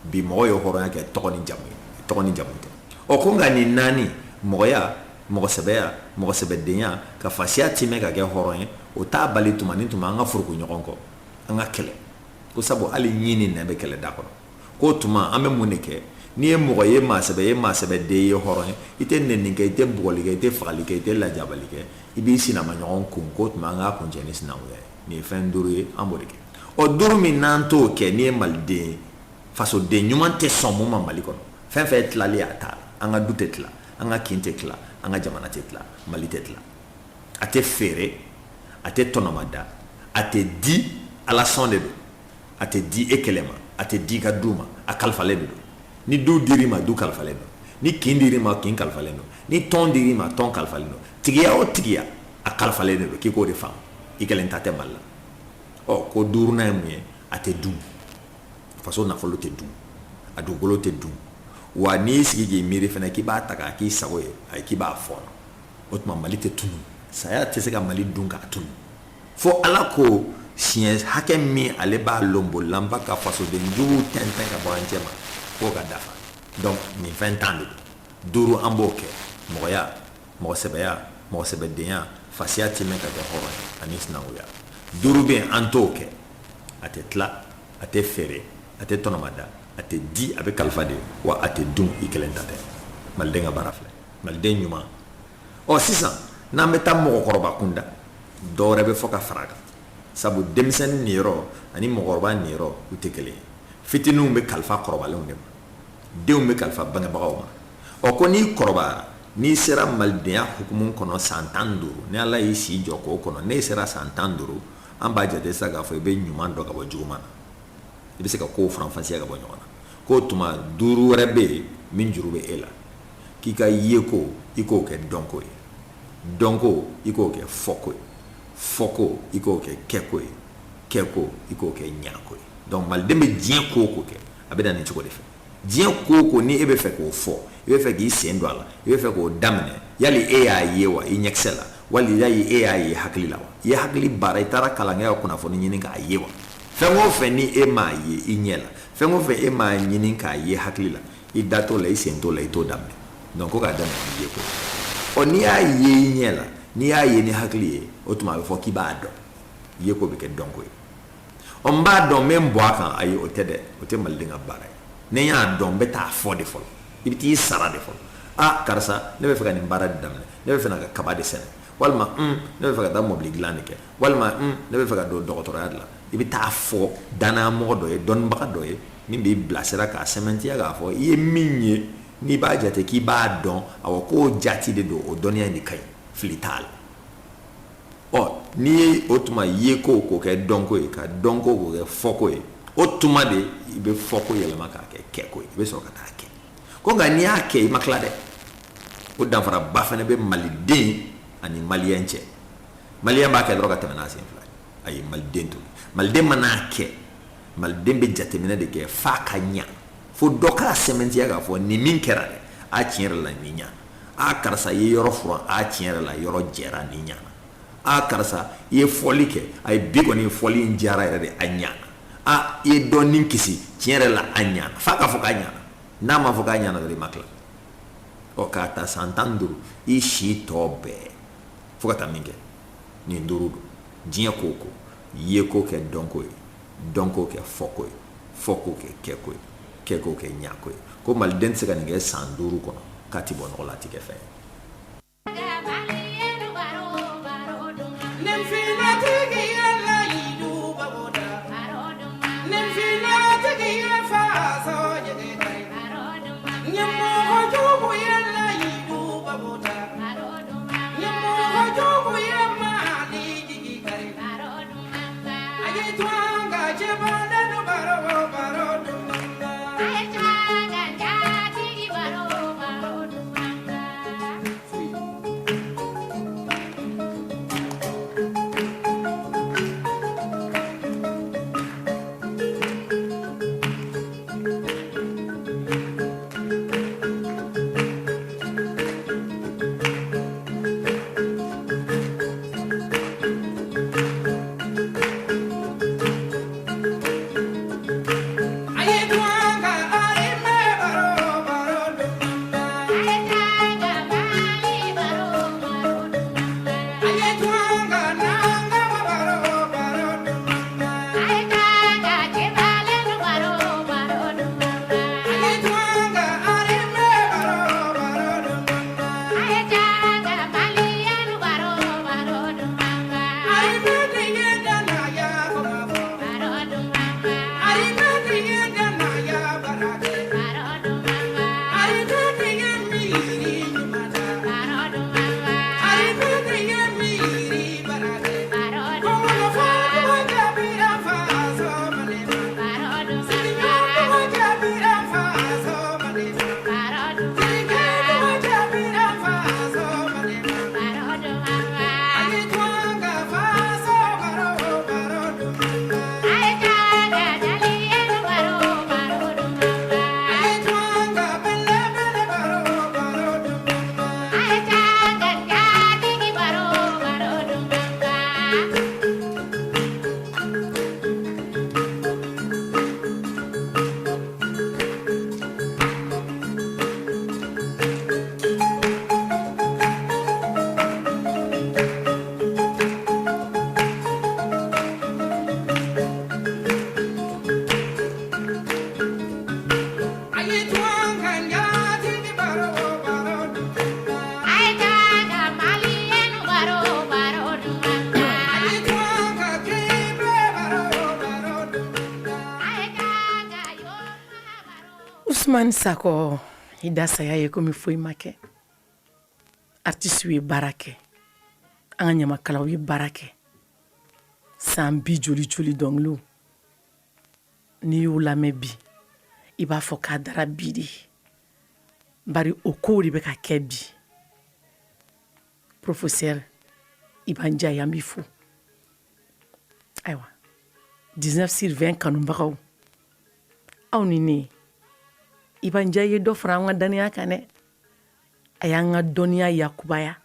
Bi mɔgɔ ye hɔrɔnya kɛ tɔgɔ ni jamu ye, tɔgɔ ni jamu tɛ. Ɔ, ko nka nin naani, mɔgɔya, mɔgɔ sɛbɛya, mɔgɔ sɛbɛdenya, ka fasiya timɛ ka kɛ hɔrɔn ye, o t'a bali tuma ni tuma an ka furuku ɲɔgɔn kɔ, an ka kɛlɛ. Ko sabu hali ɲin ni nɛn bɛ kɛlɛ da kɔnɔ. K'o tuma an bɛ mun de kɛ? N'i ye mɔgɔ ye, maa sɛbɛ ye, maa sɛbɛden ye, hɔrɔn ye, i tɛ nɛni kɛ, i tɛ bugɔli kɛ, i tɛ fagali kɛ, i tɛ lajabali kɛ, i b'i sinama ɲɔgɔn kun. K'o tuma an k'a kuncɛ ni sinankunya ye. Nin ye fɛn duuru ye, an b'o de kɛ. Ɔ, duuru min n'an t'o kɛ, n'i ye maliden ye, fasoden ɲuman tɛ sɔn mun ma Mali kɔnɔ? Fɛn fɛn ye tilali ye, a t'a la. An ka du tɛ tila, an ka kin tɛ tila, an ka jamana tɛ tila, Mali tɛ tila. A tɛ feere, A tɛ tɔnɔmada, a tɛ di, alasɔn de don. A tɛ di e kelen ma, a tɛ di i ka du ma, a kalifalen de don. Ni du dir'i ma, du kalifalen don. Ni kin dir'i ma, kin kalifalen don. Ni tɔn dir'i ma, tɔn kalifalen don. Tigiya o tigiya, a kalifalen de don. K'i k'o de faamu, i kelen ta tɛ Mali la. Ɔ, ko duurunan ye mun ye? A tɛ dun. Faso nafolo tɛ dun, a dugukolo tɛ dun. Wa n'i sigi k'i miiri fana k'i b'a ta k'a k'i sago ye, ayi, k'i b'a fɔɔnɔ. O tuma Mali tɛ tunu, saya tɛ se ka Mali dun k'a tunu. Fo Ala ko siɲɛ hakɛ min ale b'a lonbolanba ka fasoden juguw tɛntɛn ka bɔ an cɛ ma, k'o ka dafa. Donc nin fɛn 10 de don. Duuru an b'o kɛ: mɔgɔya, mɔgɔsɛbɛya, mɔgɔsɛbɛdenya, fasiya timɛ ka kɛ hɔrɔn ye, ani sinankunya. Duuru bɛ yen, an t'o kɛ. A tɛ tila, a tɛ feere, a tɛ tɔnɔmada, a tɛ di, a bɛ kalifa de, wa a tɛ dun, i kelen ta tɛ. Maliden ka baara filɛ, maliden ɲuman. Ɔ, sisan n'an bɛ taa mɔgɔkɔrɔba kunda, dɔ wɛrɛ bɛ fɔ ka fara a kan, sabu denmisɛnnin niyɔrɔ ani mɔgɔkɔrɔba niyɔrɔ u tɛ kelen ye. Fitininw bɛ kalifa kɔrɔbalenw de ma, denw bɛ kalifa bangebagaw ma. Ɔ, ko n'i kɔrɔbayara, n'i sera malidenya hukumu kɔnɔ san 15, ni Ala y'i si jɔ k'o kɔnɔ, n'e sera san 15, an b'a jate sisan k'a fɔ i bɛ ɲuman dɔn ka bɔ juguman na, i bɛ se ka kow faranfasiya ka bɔ ɲɔgɔn na. K'o tuma duuru wɛrɛ bɛ yen min juru bɛ e la, k'i ka yeko i k'o kɛ dɔnko ye, dɔnko i k'o kɛ fɔko ye, fɔko i k'o kɛ kɛko ye, kɛko i k'o kɛ ɲako ye. Donc maliden bɛ diɲɛ ko o ko kɛ, a bɛ na nin cogo de fɛ. Diɲɛ ko o ko, ni e bɛ fɛ k'o fɔ, i bɛ fɛ k'i sen don a la, i bɛ fɛ k'o daminɛ, yali e y'a ye wa i ɲɛkisɛ la, wali yali e y'a ye hakili la wa? I ye hakili baara, i taara kalan kɛ ka kunnafoni ɲini k'a ye wa? Fɛn o fɛn ni e m'a ye i ɲɛ la, fɛn o fɛn e m'a ɲini k'a ye hakili la, i da t'o la, i sen t'o la, i t'o daminɛ. Donc ko k'a daminɛ ni yeko ye. Ɔ, n'i y'a ye i ɲɛ la, n'i y'a ye ni hakili ye, o tuma a bɛ fɔ k'i b'a dɔn. Yeko bɛ kɛ dɔnko ye. Ɔ, n b'a dɔn, n bɛ n bɔ a kan, ayi, o tɛ dɛ, o tɛ maliden ka baara ye. Ni n y'a dɔn, n bɛ taa fɔ de fɔlɔ. I bɛ t'i sara de fɔlɔ. A, karisa, ne bɛ fɛ ka nin baara de daminɛ, ne bɛ fɛ ka kaba de sɛnɛ, walima ne bɛ fɛ ka taa mɔbili dilan de kɛ, walima ne bɛ fɛ ka don dɔgɔtɔrɔya de la. I bɛ taa fɔ dannayamɔgɔ dɔ ye, dɔnnibaga dɔ ye, min b'i bilasira k'a sɛmɛntiya k'a fɔ i ye min ye, n'i b'a jate k'i b'a dɔn, awɔ, k'o jati de don, o dɔnniya in de ka ɲi, fili t'a la. Ɔ, n'i ye o tuma yeko k'o kɛ dɔnko ye, ka dɔnko k'o kɛ fɔko ye, o tuma de i bɛ fɔko yɛlɛma k'a kɛ kɛko ye, i bɛ sɔrɔ ka taa kɛ. Ko nka n'i y'a kɛ, i ma tila dɛ. O danfaraba fana bɛ maliden ani maliyɛn cɛ. Maliyɛn b'a kɛ dɔrɔn ka tɛmɛ n'a sen fila ye. Ayi, maliden to, maliden man'a kɛ, maliden bɛ jateminɛ de kɛ f'a ka ɲa, fo dɔ k'a sɛmɛntiya k'a fɔ nin min kɛra dɛ, a tiɲɛ yɛrɛ la nin ɲana. A, karisa, i ye yɔrɔ furan, a tiɲɛ yɛrɛ la yɔrɔ jɛra, nin ɲana. A, karisa, i ye fɔli kɛ, ayi, bi kɔni fɔli in diyara yɛrɛ de, a ɲana. A, i ye dɔɔnin kisi, tiɲɛ yɛrɛ la a ɲana. F'a k'a fɔ k'a ɲana. N'a ma fɔ k'a ɲana dɔrɔn, i ma tila. Ɔ, k'a ta san 15, i si tɔ bɛɛ, fo ka taa min kɛ, nin duuru don. Diɲɛ ko o ko, yeko kɛ dɔnko ye, dɔnko kɛ fɔko ye, fɔko kɛ kɛko ye, kɛko kɛ ɲako ye. Ko maliden tɛ se ka nin kɛ san 5 kɔnɔ k'a ti bɔ nɔgɔ la, a ti kɛ fɛn ye. Usumani Sakɔ, i da saya ye komi foyi ma kɛ. Artisiw ye baara kɛ, an ka ɲamakalaw ye baara kɛ san bi joli joli. Dɔnkiliw, n'i y'u lamɛn bi, i b'a fɔ k'a dara bi de, bari o kow de bɛ ka kɛ bi. Professeur Iba Ndiaye, an b'i fo. Ayiwa, 19 sur 20 kanubagaw, aw ni ne, Iba Ndiaye ye dɔ fara an ka dannaya kan dɛ. A y'an ka dɔnniya yakubaya,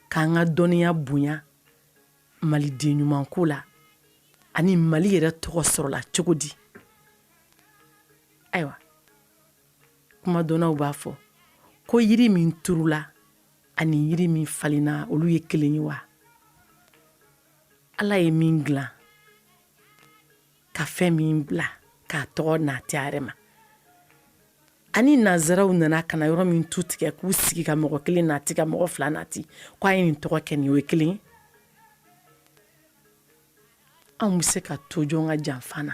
k'an ka dɔnniya bonya maliden ɲumanko la, ani Mali yɛrɛ tɔgɔ sɔrɔla cogo di. Ayiwa, kumadɔnnaw b'a fɔ ko yiri min turula ani yiri min falenna, olu ye kelen ye wa? Ala ye min dilan ka fɛn min bila k'a tɔgɔ nati a yɛrɛ ma, ani nanzaraw nana ka na yɔrɔ min tu tigɛ k'u sigi ka mɔgɔ kelen nati, ka mɔgɔ fila nati, ko a ye nin tɔgɔ kɛ nin, o ye kelen ye. Anw bɛ se ka to jɔn ka janfa na?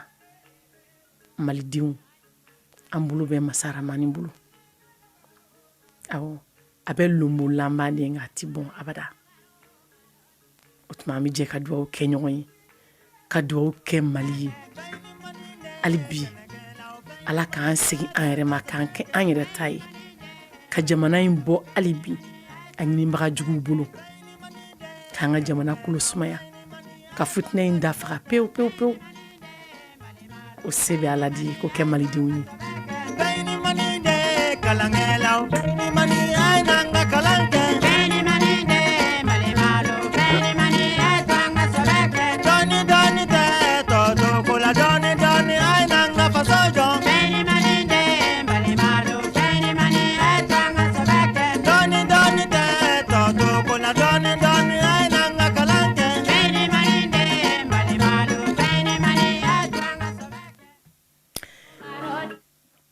Malidenw, an bolo bɛ Masa Ramani bolo. Awɔ, a bɛ lonbo lanban de, nka a ti bɔn abada. O tuma an bɛ jɛ ka dugawu kɛ ɲɔgɔn ye, ka dugawu kɛ Mali ye hali bi. Ala k'an segin an yɛrɛ ma, k'an kɛ an yɛrɛ ta ye, ka jamana in bɔ hali bi a ɲinibaga juguw bolo, k'an ka jamana kolo sumaya, ka fitinɛ in dafaga pewu pewu pewu. O se bɛ Ala di ko kɛ malidenw ye.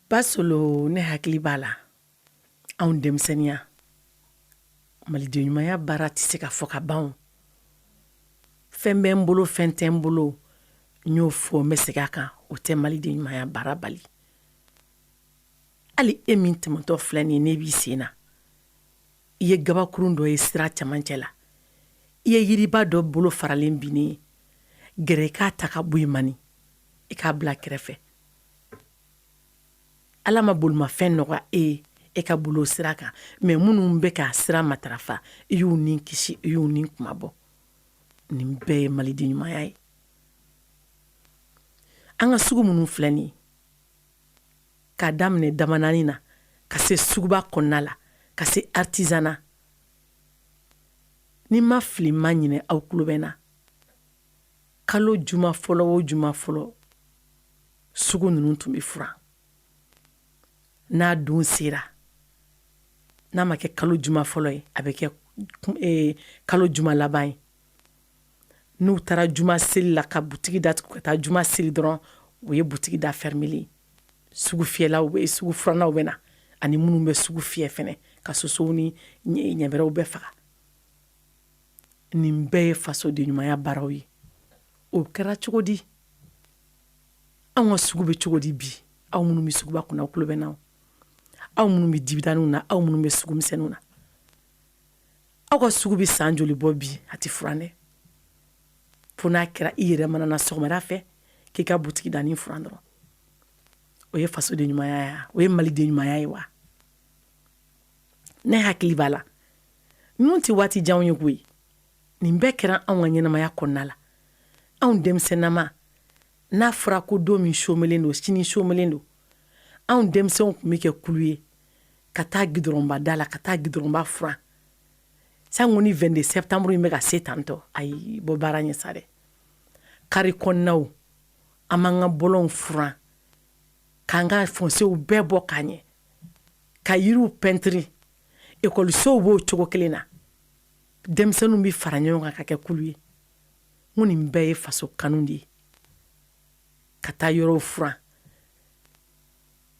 Basolo, ne hakili b'a la, anw denmisɛnninya, maliden ɲumanya baara tɛ se ka fɔ ka ban. Fɛn bɛ n bolo, fɛn tɛ n bolo, n y'o fɔ, n bɛ segin a kan, o tɛ maliden ɲumanya baara bali. Hali e min tɛmɛtɔ filɛ nin ye, ne b'i sen na, i ye gabakurun dɔ ye sira camancɛ la, i ye yiriba dɔ bolo faralen binnen ye, gɛrɛ i k'a ta ka bɔ yen mani, i k'a bila kɛrɛfɛ. Ala ma bolimafɛn nɔgɔya e ye e ka bolo sira kan, mais minnu bɛ ka sira matarafa, i y'u ni kisi, i y'u ni kunmabɔ. Nin bɛɛ ye maliden ɲumanya ye. An ka sugu minnu filɛ nin ye, k'a daminɛ damanani na ka se suguba kɔnɔna la, ka se artisanat, ni ma fili ma ɲinɛ, aw tulo bɛ na, kalo juma fɔlɔ o juma fɔlɔ, sugu ninnu tun bɛ furan. N'a don sera, n'a ma kɛ kalo juma fɔlɔ ye, a bɛ kɛ kalo juma laban ye. N'u taara juma seli la, ka butigi datugu ka taa juma seli dɔrɔn, o ye butigi da fermelen. Sugu fiyɛlaw bɛ, sugu furannaw bɛ na, ani minnu bɛ sugu fiyɛ fɛnɛ, ka sosow ni ɲɛbɛrɛw bɛɛ faga. Nin bɛɛ ye fasoden ɲumanya baaraw ye. O kɛra cogo di? Anw ka sugu bɛ cogo di bi? Aw minnu bɛ suguba kɔnɔ, aw tulo bɛ na. Aw minnu bɛ dibidaniw na, aw minnu bɛ sugu misɛnninw na, aw ka sugu bɛ san joli bɔ bi, a tɛ furan dɛ, fo n'a kɛra i yɛrɛ mana na sɔgɔmada fɛ k'i ka butigi danin furan dɔrɔn. O ye fasoden ɲumanya ye, o ye maliden ɲumanya ye wa? Ne hakili b'a la, ninnu tɛ waati janw ye koyi. Nin bɛɛ kɛra anw ka ɲɛnamaya kɔnɔna la, anw denmisɛnnama. N'a fɔra ko don min somelen don, sini somelen don, anw denmisɛnw tun bɛ kɛ kulu ye ka taa gidɔrɔnba da la, ka taa gidɔrɔnba furan. Sango ni 22 septembre in bɛ ka se tantɔ, ayi, bɔ baara ɲɛ sa dɛ. Kari kɔnɔnaw, an b'an ka bɔlɔnw furan, k'an ka fɔnsew bɛɛ bɔ k'a ɲɛ, ka yiriw pɛntiri. Ekɔlisow b'o cogo kelen na. Denmisɛnninw bɛ fara ɲɔgɔn kan ka kɛ kulu ye. N ko nin bɛɛ ye faso kanu de ye, ka taa yɔrɔw furan.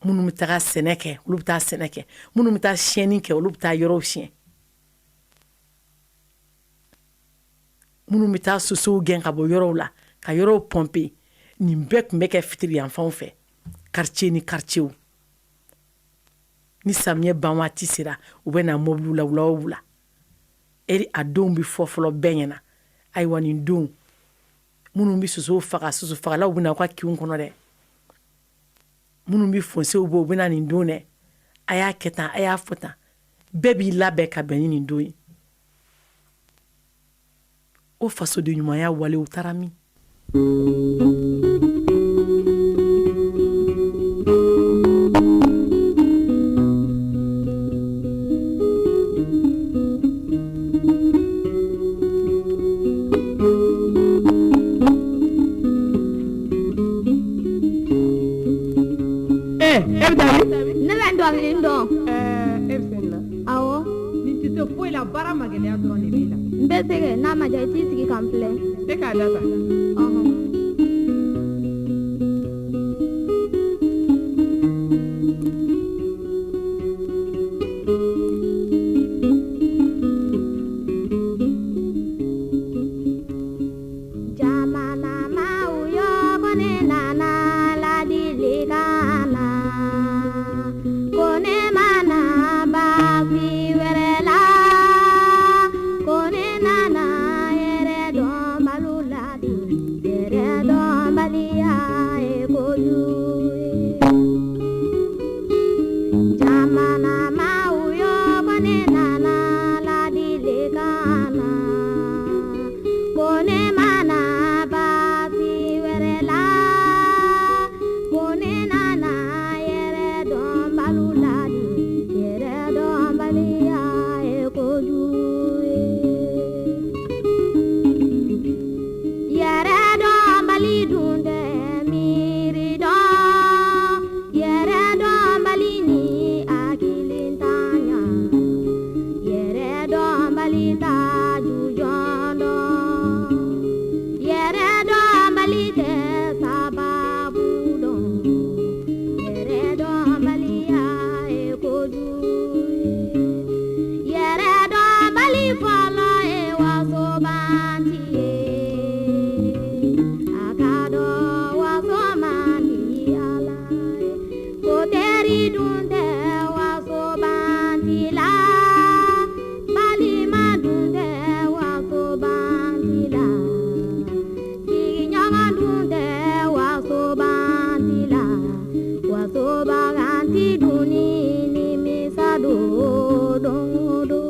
Minnu bɛ taga sɛnɛ kɛ, olu bɛ taa sɛnɛ kɛ. Minnu bɛ taa siyɛnni kɛ, olu bɛ taa yɔrɔw siyɛn. Minnu bɛ taa sosow gɛn ka bɔ yɔrɔw la, ka yɔrɔw pɔnpe, nin bɛɛ tun bɛ kɛ fitiri yanfanw fɛ, quartier ni quartierw. Ni samiyɛ ban waati sera, u bɛ na mobiliw la wula o wula. Eri a donw bɛ fɔ fɔlɔ bɛɛ ɲɛna. Ayiwa, nin don minnu bɛ sosow faga, soso fagalaw bɛ na aw ka kinw kɔnɔ dɛ. Minnu bɛ fosew bɔ, u bɛ na nin don dɛ. A y'a kɛ tan, a y'a fɔ tan. Bɛɛ b'i labɛn ka bɛn ni nin don ye. O fasoden ɲumanya walew taara min? E bɛ taa min? Ne bɛ dɔnkili dɔn. E bɛ se nin na? Awɔ. Nin tɛ se foyi la, baara magɛlɛya dɔrɔn de b'e la. N bɛ se kɛ, n'a ma diya i t'i sigi ka n filɛ. E k'a da ta. Ɔhɔn. Jamana maaw yo ko ne nana ladilikan na, ko ne ma na baasi wɛrɛ la, ko ne nana yɛrɛdɔnbaliw ladi, yɛrɛdɔnbaliya ye kojugu ye. Jamana maaw yo ko ne nana ladilikan na, ko ne ma na baasi wɛrɛ la, ko ne nana yɛrɛdɔnbaliw ladi, yɛrɛdɔnbaliya ye kojugu ye. Yɛrɛdɔnbali dun tɛ miiri dɔn, yɛrɛdɔnbali ni hakilintanya, yɛrɛdɔnbali t'a jujɔn dɔn, yɛrɛdɔnbali tɛ sababu dɔn, yɛrɛdɔnbaliya ye kojugu ye. Yɛrɛdɔnbali fɔlɔ ye wasobanti ye, a ka dɔn waso man di Ala ye, ko teri dun tɛ wasobanti la, balima dun tɛ wasobanti la, sigiɲɔgɔn dun tɛ wasobanti la, wasobaganti dun ni nimisa don don o don.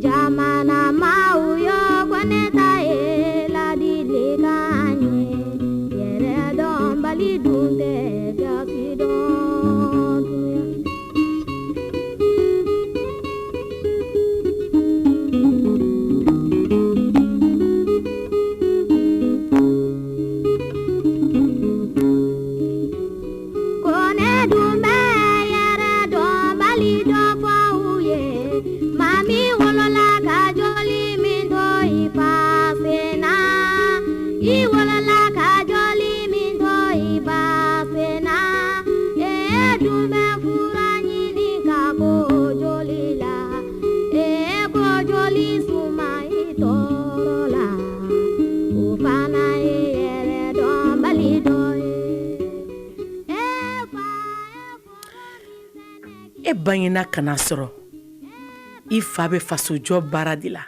Jamana maaw yo ko ne ta ye ladilikan ye, yɛrɛdɔnbali dun tɛ gasi dɔn dunya. Ko ne dun bɛ yɛrɛdɔnbali dɔ fɔ u ye, maa min wolola ka joli min to i fa sen na, i wolola ka joli min to i ba sen na, e dun bɛ fura ɲini ka k'o joli la, e ko joli suma i tɔɔrɔ la, o fana ye yɛrɛdɔnbali dɔ ye. E fa ye foro min sɛnɛ. E bangena ka n'a sɔrɔ i fa bɛ fasojɔ baara de la,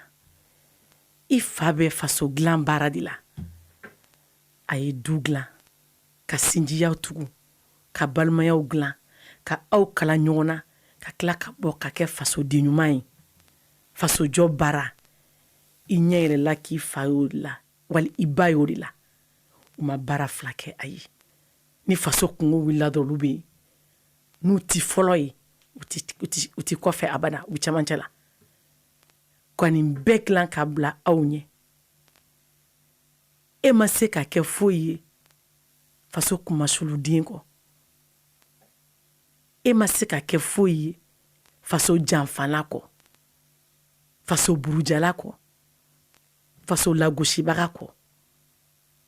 i fa bɛ faso dilan baara de la. A ye du dilan, ka sinjiyaw tugu, ka balimayaw dilan, ka aw kala ɲɔgɔn na, ka tila ka bɔ ka kɛ fasoden ɲuman ye. Fasojɔ baara, i ɲɛ yɛlɛla k'i fa y'o de la wali i ba y'o de la. U ma baara fila kɛ, ayi. Ni faso kungo wulila dɔrɔn, olu bɛ yen. N'u ti fɔlɔ ye, u ti kɔfɛ abada, u bɛ cɛmancɛ la. Ka nin bɛɛ dilan ka bila aw ɲɛ, e ma se ka kɛ foyi ye faso kunmasuluden kɔ, e ma se ka kɛ foyi ye faso janfala kɔ, faso burujala kɔ, faso lagosibaga kɔ.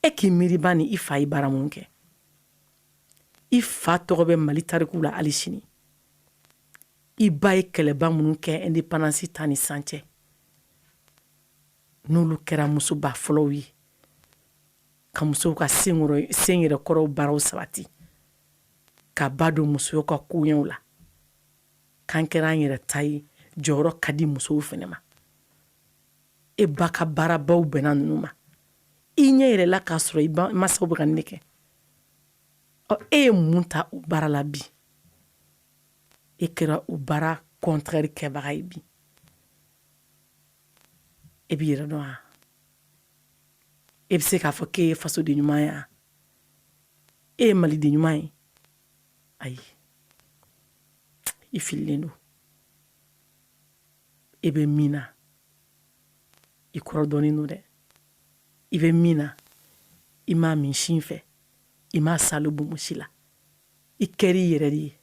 E k'i miiriba ni i fa ye baara mun kɛ. I fa tɔgɔ bɛ Mali tariku la hali sini. I ba ye kɛlɛba minnu kɛ indépendance ta ni san cɛ, n'olu kɛra musoba fɔlɔw ye ka musow ka sen yɛrɛkɔrɔw baaraw sabati, ka ba don musow ka koɲɛw la. K'an kɛra an yɛrɛ ta ye, jɔyɔrɔ ka di musow fɛnɛ ma. E ba ka baarabaw bɛnna ninnu ma, i ɲɛ yɛrɛ la k'a sɔrɔ i masaw bɛ ka nin de kɛ. Ɔ, e ye mun ta o baara la bi? E kɛra o baara contraire kɛbaga ye bi. E b'i yɛrɛ dɔn wa? E bɛ se k'a fɔ k'e ye fasoden ɲuman ye wa? E ye maliden ɲuman ye? Ayi, i fililen don. E bɛ min na, i kɔrɔ dɔnnen don dɛ. I bɛ min na, i m'a min sin fɛ, i m'a salo bonbosi la, i kɛra i yɛrɛ de ye.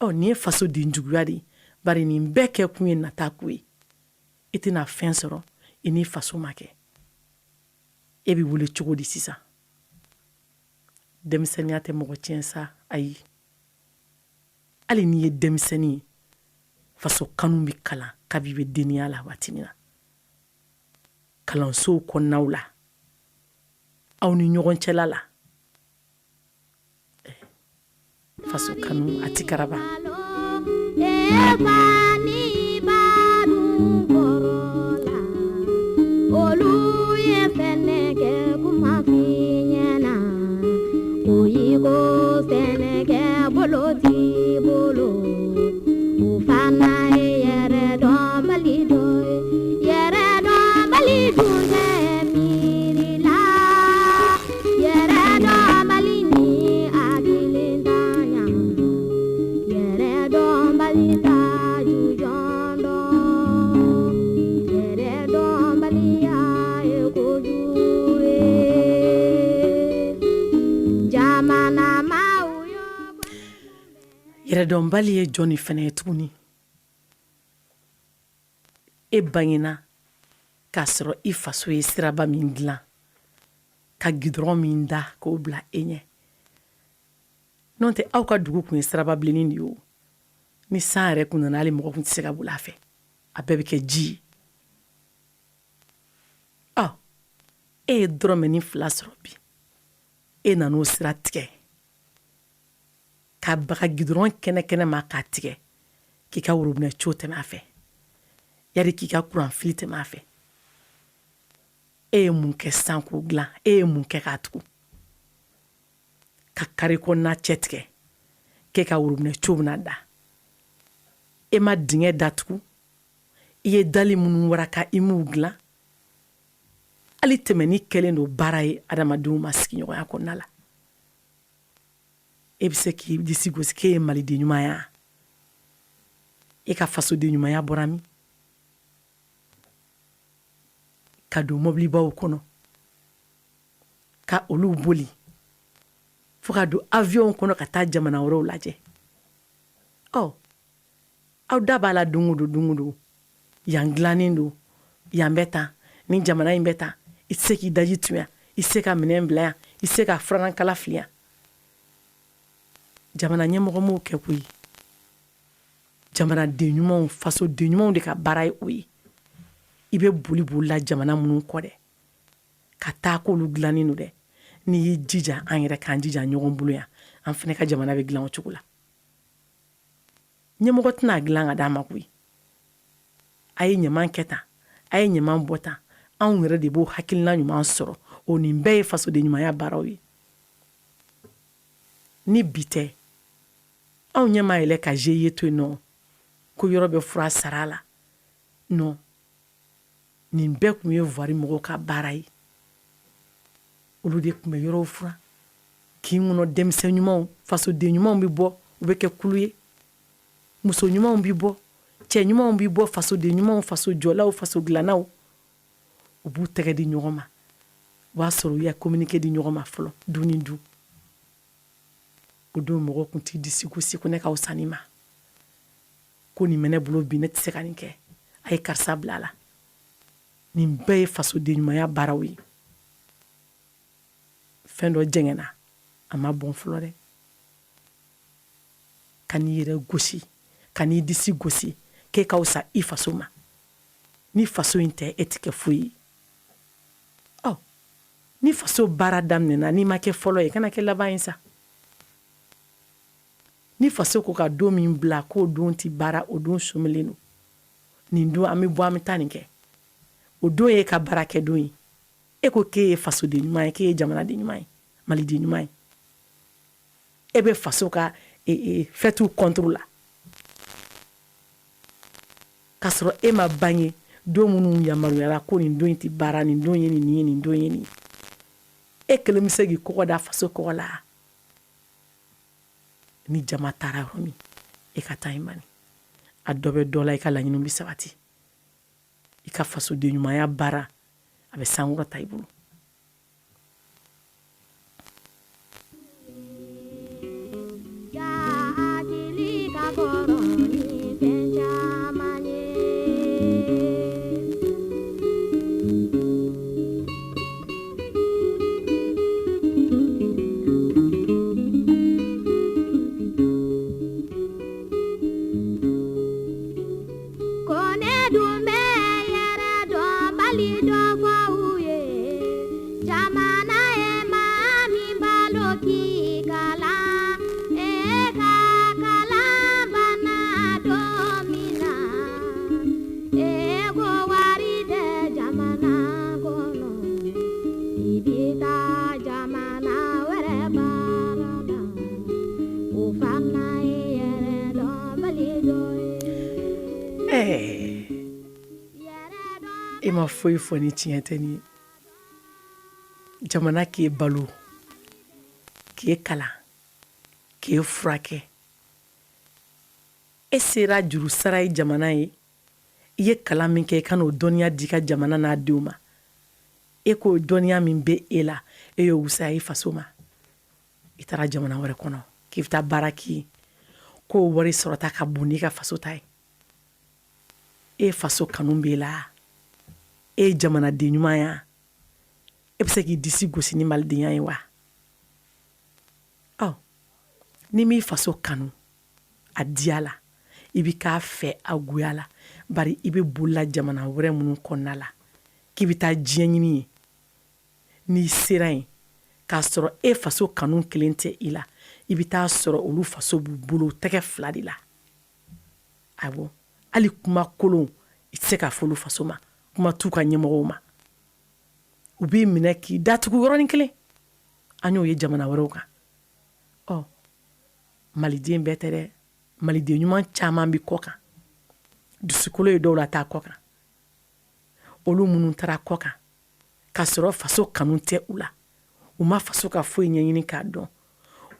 Ɔ, nin ye fasoden juguya de ye, bari nin bɛɛ kɛ kun ye nata ko ye. I tɛna fɛn sɔrɔ i ni faso ma kɛ. E bɛ wele cogo di sisan? Denmisɛnninya tɛ mɔgɔ tiɲɛ sa, ayi. Hali n'i ye denmisɛnnin ye, faso kanu bɛ kalan kabi i bɛ denniya la waati min na, kalansow kɔnɔnaw la, aw ni ɲɔgɔn cɛla la. Faso kanu a ti karaba. Olu ye sɛnɛ kɛ kuma f'i ɲɛna, o y'i ko sɛnɛkɛ bolo t'i bolo, o fana ye yɛrɛdɔnbali dɔ ye. Yɛrɛdɔnbali dun tɛ miiri la, yɛrɛdɔnbali ni hakilintanya, yɛrɛdɔnbali t'a jujɔn dɔn, yɛrɛdɔnbaliya ye kojugu ye. Jamana maaw yo. Yɛrɛdɔnbali ye jɔn fana ye tuguni? E bangena k'a sɔrɔ i faso ye siraba min dilan, ka gidɔrɔn min da k'o bila e ɲɛ. N'o tɛ, aw ka dugu kun ye siraba bilennin de ye o. Ni san yɛrɛ kun nana, hali mɔgɔ kun tɛ se ka boli a fɛ, a bɛɛ bɛ kɛ ji ye. Ɔ, e ye dɔrɔmɛnin 2 sɔrɔ bi, e nan'o sira tigɛ ka baga gidɔrɔn kɛnɛ kɛnɛ ma k'a tigɛ, k'i ka worobinɛ co tɛmɛ a fɛ, yari k'i ka kuranfili tɛmɛ a fɛ. E ye mun kɛ sisan k'o dilan? E ye mun kɛ k'a tugu ka kari kɔnɔna cɛ tigɛ k'e ka worobinɛ co bɛna da? E ma dingɛ datugu, i ye dali minnu waraka, i m'u dilan. Hali tɛmɛni kɛlen don baara ye adamadenw ma sigiɲɔgɔnya kɔnɔna la. E bɛ se k'i disi gosi k'e ye maliden ɲuman ye? E ka fasoden ɲumanya bɔra min? Ka don mɔbilibaw kɔnɔ ka olu boli, fo ka don avion kɔnɔ ka taa jamana wɛrɛw lajɛ. Ɔ, aw da b'a la don o don, don o don, yan dilannen don, yan bɛ tan, ni jamana in bɛ tan. I tɛ se k'i daji tu yan, i tɛ se ka minɛn bila yan, i tɛ se ka furankala fili yan. Jamana ɲɛmɔgɔ m'o kɛ koyi. Jamanaden ɲumanw, fasoden ɲumanw de ka baara ye o ye. I bɛ boli boli la jamana minnu kɔ dɛ, ka taa k'olu dilannen don dɛ, n'i y'i jija, an yɛrɛ k'an jija ɲɔgɔn bolo yan, an fana ka jamana bɛ dilan o cogo la. Ɲɛmɔgɔ tɛna dilan ka d'an ma koyi. A ye ɲaman kɛ tan, a ye ɲaman bɔ tan, anw yɛrɛ de b'o hakilina ɲuman sɔrɔ. O nin bɛɛ ye fasoden ɲumanya baaraw ye. Ni bi tɛ, anw ɲɛ ma yɛlɛ ka GIE to yen nɔ ko yɔrɔ bɛ fura sara la nɔ. Nin bɛɛ tun ye voirie mɔgɔw ka baara ye. Olu de tun bɛ yɔrɔw furan kin kɔnɔ. Denmisɛn ɲumanw, fasoden ɲumanw bɛ bɔ, u bɛ kɛ kulu ye. Muso ɲumanw bɛ bɔ, cɛ ɲumanw bɛ bɔ, fasoden ɲumanw, faso jɔlaw, faso dilannaw, u b'u tɛgɛ di ɲɔgɔn ma. O b'a sɔrɔ u ye communiqué di ɲɔgɔn ma fɔlɔ, du ni du. O don mɔgɔ tun t'i disi gosi ko ne ka fisa nin ma, ko nin bɛ ne bolo bi, ne tɛ se ka nin kɛ, a ye karisa bila a la. Nin bɛɛ ye fasoden ɲumanya baaraw ye. Fɛn dɔ jɛngɛnna, a ma bɔn fɔlɔ dɛ. Ka n'i yɛrɛ gosi, ka n'i disi gosi k'e ka fisa i faso ma, ni faso in tɛ, e tɛ kɛ foyi ye. Ɔ, ni faso baara daminɛna, n'i ma kɛ fɔlɔ ye, kana kɛ laban ye sa. Ni faso ko ka don min bila k'o don tɛ baara, o don somelen don, nin don an bɛ bɔ, an bɛ taa nin kɛ, o don ye ka baara kɛ don ye. E ko k'e ye fasoden ɲuman ye, k'e ye jamanaden ɲuman ye, maliden ɲuman ye, e bɛ faso ka fɛtiw contre la, k'a sɔrɔ e ma bange don minnu yamaruyara ko nin don in tɛ baara, nin don ye nin ye, nin don ye nin. E kelen bɛ se k'i kɔgɔ da faso kɔgɔ la? Ni jama taara yɔrɔ min, e ka taa i mani a dɔ bɛ dɔ la, i ka laɲiniw bɛ sabati, i ka fasoden ɲumanya baara a bɛ sankɔrɔta i bolo. E ma foyi fɔ ni tiɲɛ tɛ nin ye. Jamana k'e balo, k'e kalan, k'e furakɛ, e sera juru sara ye jamana ye. I ye kalan min kɛ, i ka n'o dɔnniya di ka jamana n'a denw ma. E k'o dɔnniya min bɛ e la, e y'o wusaya i faso ma. I taara jamana wɛrɛ kɔnɔ k'i bɛ taa baara k'i ye, k'o wari sɔrɔta ka bon n'i ka faso ta ye. E faso kanu b'e la, e ye jamanaden ɲuman ya, e bɛ se k'i disi gosi ni malidenya ye wa? Ɔ, n'i m'i faso kanu a diya la, i bɛ k'a fɛ a goya la, bari i bɛ bolila jamana wɛrɛ minnu kɔnɔna la k'i bɛ taa diɲɛ ɲini ye, n'i sera yen k'a sɔrɔ e faso kanu kelen tɛ i la, i bɛ taa sɔrɔ olu faso b'u bolo tɛgɛ fila de la. Awɔ, hali kuma kolon i tɛ se k'a fɔ olu faso ma, kuma t'u ka ɲɛmɔgɔw ma, u b'i minɛ k'i datugu yɔrɔnin kelen. An y'o ye jamana wɛrɛw kan. Ɔ, maliden bɛɛ tɛ dɛ, maliden ɲuman caman bɛ kɔ kan, dusukolo ye dɔw la taa kɔ kan. Olu minnu taara kɔ kan k'a sɔrɔ faso kanu tɛ u la, u ma faso ka foyi ɲɛɲini k'a dɔn,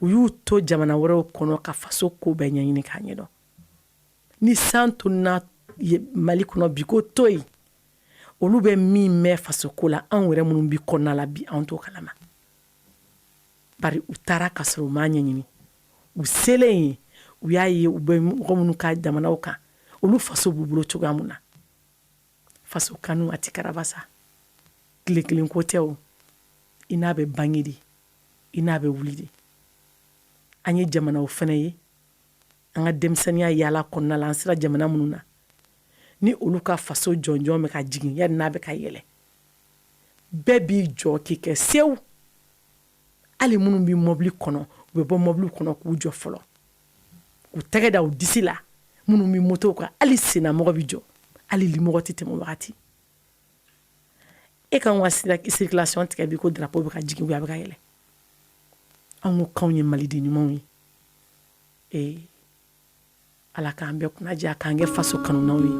u y'u to jamana wɛrɛw kɔnɔ ka faso ko bɛɛ ɲɛɲini k'a ɲɛdɔn. Ni san tununa Mali kɔnɔ bi ko to yen, olu bɛ min mɛn faso ko la, anw yɛrɛ minnu bi kɔnɔna la bi, anw t'o kalama, bari u taara ka sɔrɔ u m'a ɲɛɲini. U selen yen, u y'a ye u bɛ mɔgɔ minnu ka jamanaw kan, olu faso b'u bolo cogoya mun na. Faso kanu a ti karabasa, tile kelen ko tɛ o, i n'a bɛ bange de, i n'a bɛ wuli de. An ye jamanaw fana ye an ka denmisɛnninya yaala kɔnɔna la, an sera jamana minnu na, ni olu ka faso jɔnjɔn bɛ ka jigin yanni n'a bɛ ka yɛlɛ, bɛɛ b'i jɔ k'i kɛ sewu. Hali minnu bɛ mɔbili kɔnɔ, u bɛ bɔ mɔbili kɔnɔ k'u jɔ fɔlɔ, k'u tɛgɛ da u disi la. Minnu bɛ motow kan, hali sennamɔgɔ bɛ jɔ, hali limɔgɔ tɛ tɛmɛ wagati. E k'anw ka circulation tigɛ bi ko drapeau bɛ ka jigin, a bɛ ka yɛlɛ. Anw ko k'anw ye maliden ɲumanw ye. Ee, Ala k'an bɛɛ kunna diya, k'an kɛ faso kanunaw ye.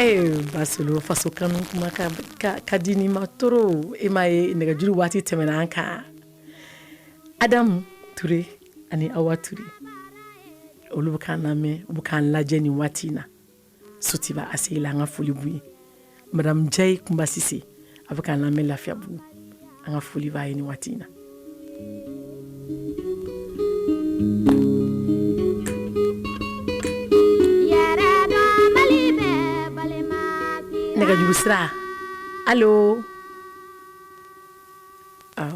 Ee Basolo, faso kanu kuma ka di ni ma toro. E m'a ye nɛgɛjuru waati tɛmɛna an kan. Adamu Ture ani Awa Ture, olu bɛ k'an lamɛn, u bɛ k'an lajɛ nin waati in na. Sotiba Aseyila, an ka foli b'u ye. Madame Jayi Kunba Sise, a bɛ k'an lamɛn Lafiyabugu, an ka foli b'a ye nin waati in na. Nɛgɛjuru sira, allo? A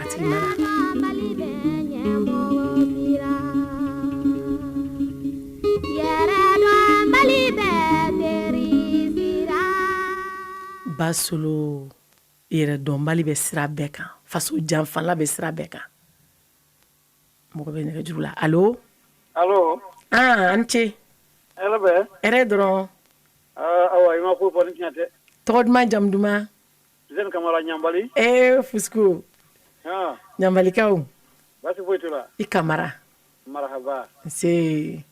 tigi mana. Basolo, yɛrɛdɔnbali bɛ sira bɛɛ kan, faso janfala bɛ sira bɛɛ kan. Mɔgɔ bɛ nɛgɛjuru la. Allo? Allo? Ah, an ce. Hɛrɛ bɛ? Hɛrɛ dɔrɔn. Awa, i ma foyi fɔ ni tiɲɛ tɛ. Tɔgɔ duman, jamu duman? Zeni Kamara Ɲanbali. Ee, Fusku. Ɲanbalikaw. Baasi foyi t'u la. I Kamara. Marahaba. Nse.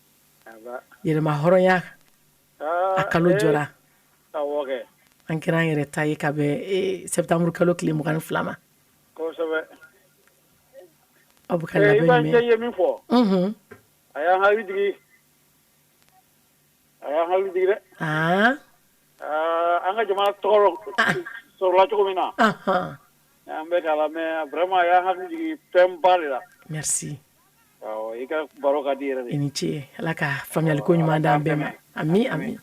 Yɛrɛma hɔrɔnya a kalo jɔra. Awɔ kɛ. An kɛra an yɛrɛ ta ye ka bɛn septembre kalo tile 22 ma. Kosɛbɛ. Aw bɛ ka labɛn jumɛn? I ye min fɔ. Unhun. A y'an hakili jigin. A y'an hakili jigin dɛ. Aa. An ka jamana tɔgɔ sɔrɔla cogo min na. Anhan. An bɛ k'a lamɛn, vraiment a y'an hakili jigin fɛnba de la. Merci. Awɔ, i ka baro ka di yɛrɛ de. I ni ce. Ala ka faamuyaliko ɲuman d'an bɛɛ ma. Ami ami.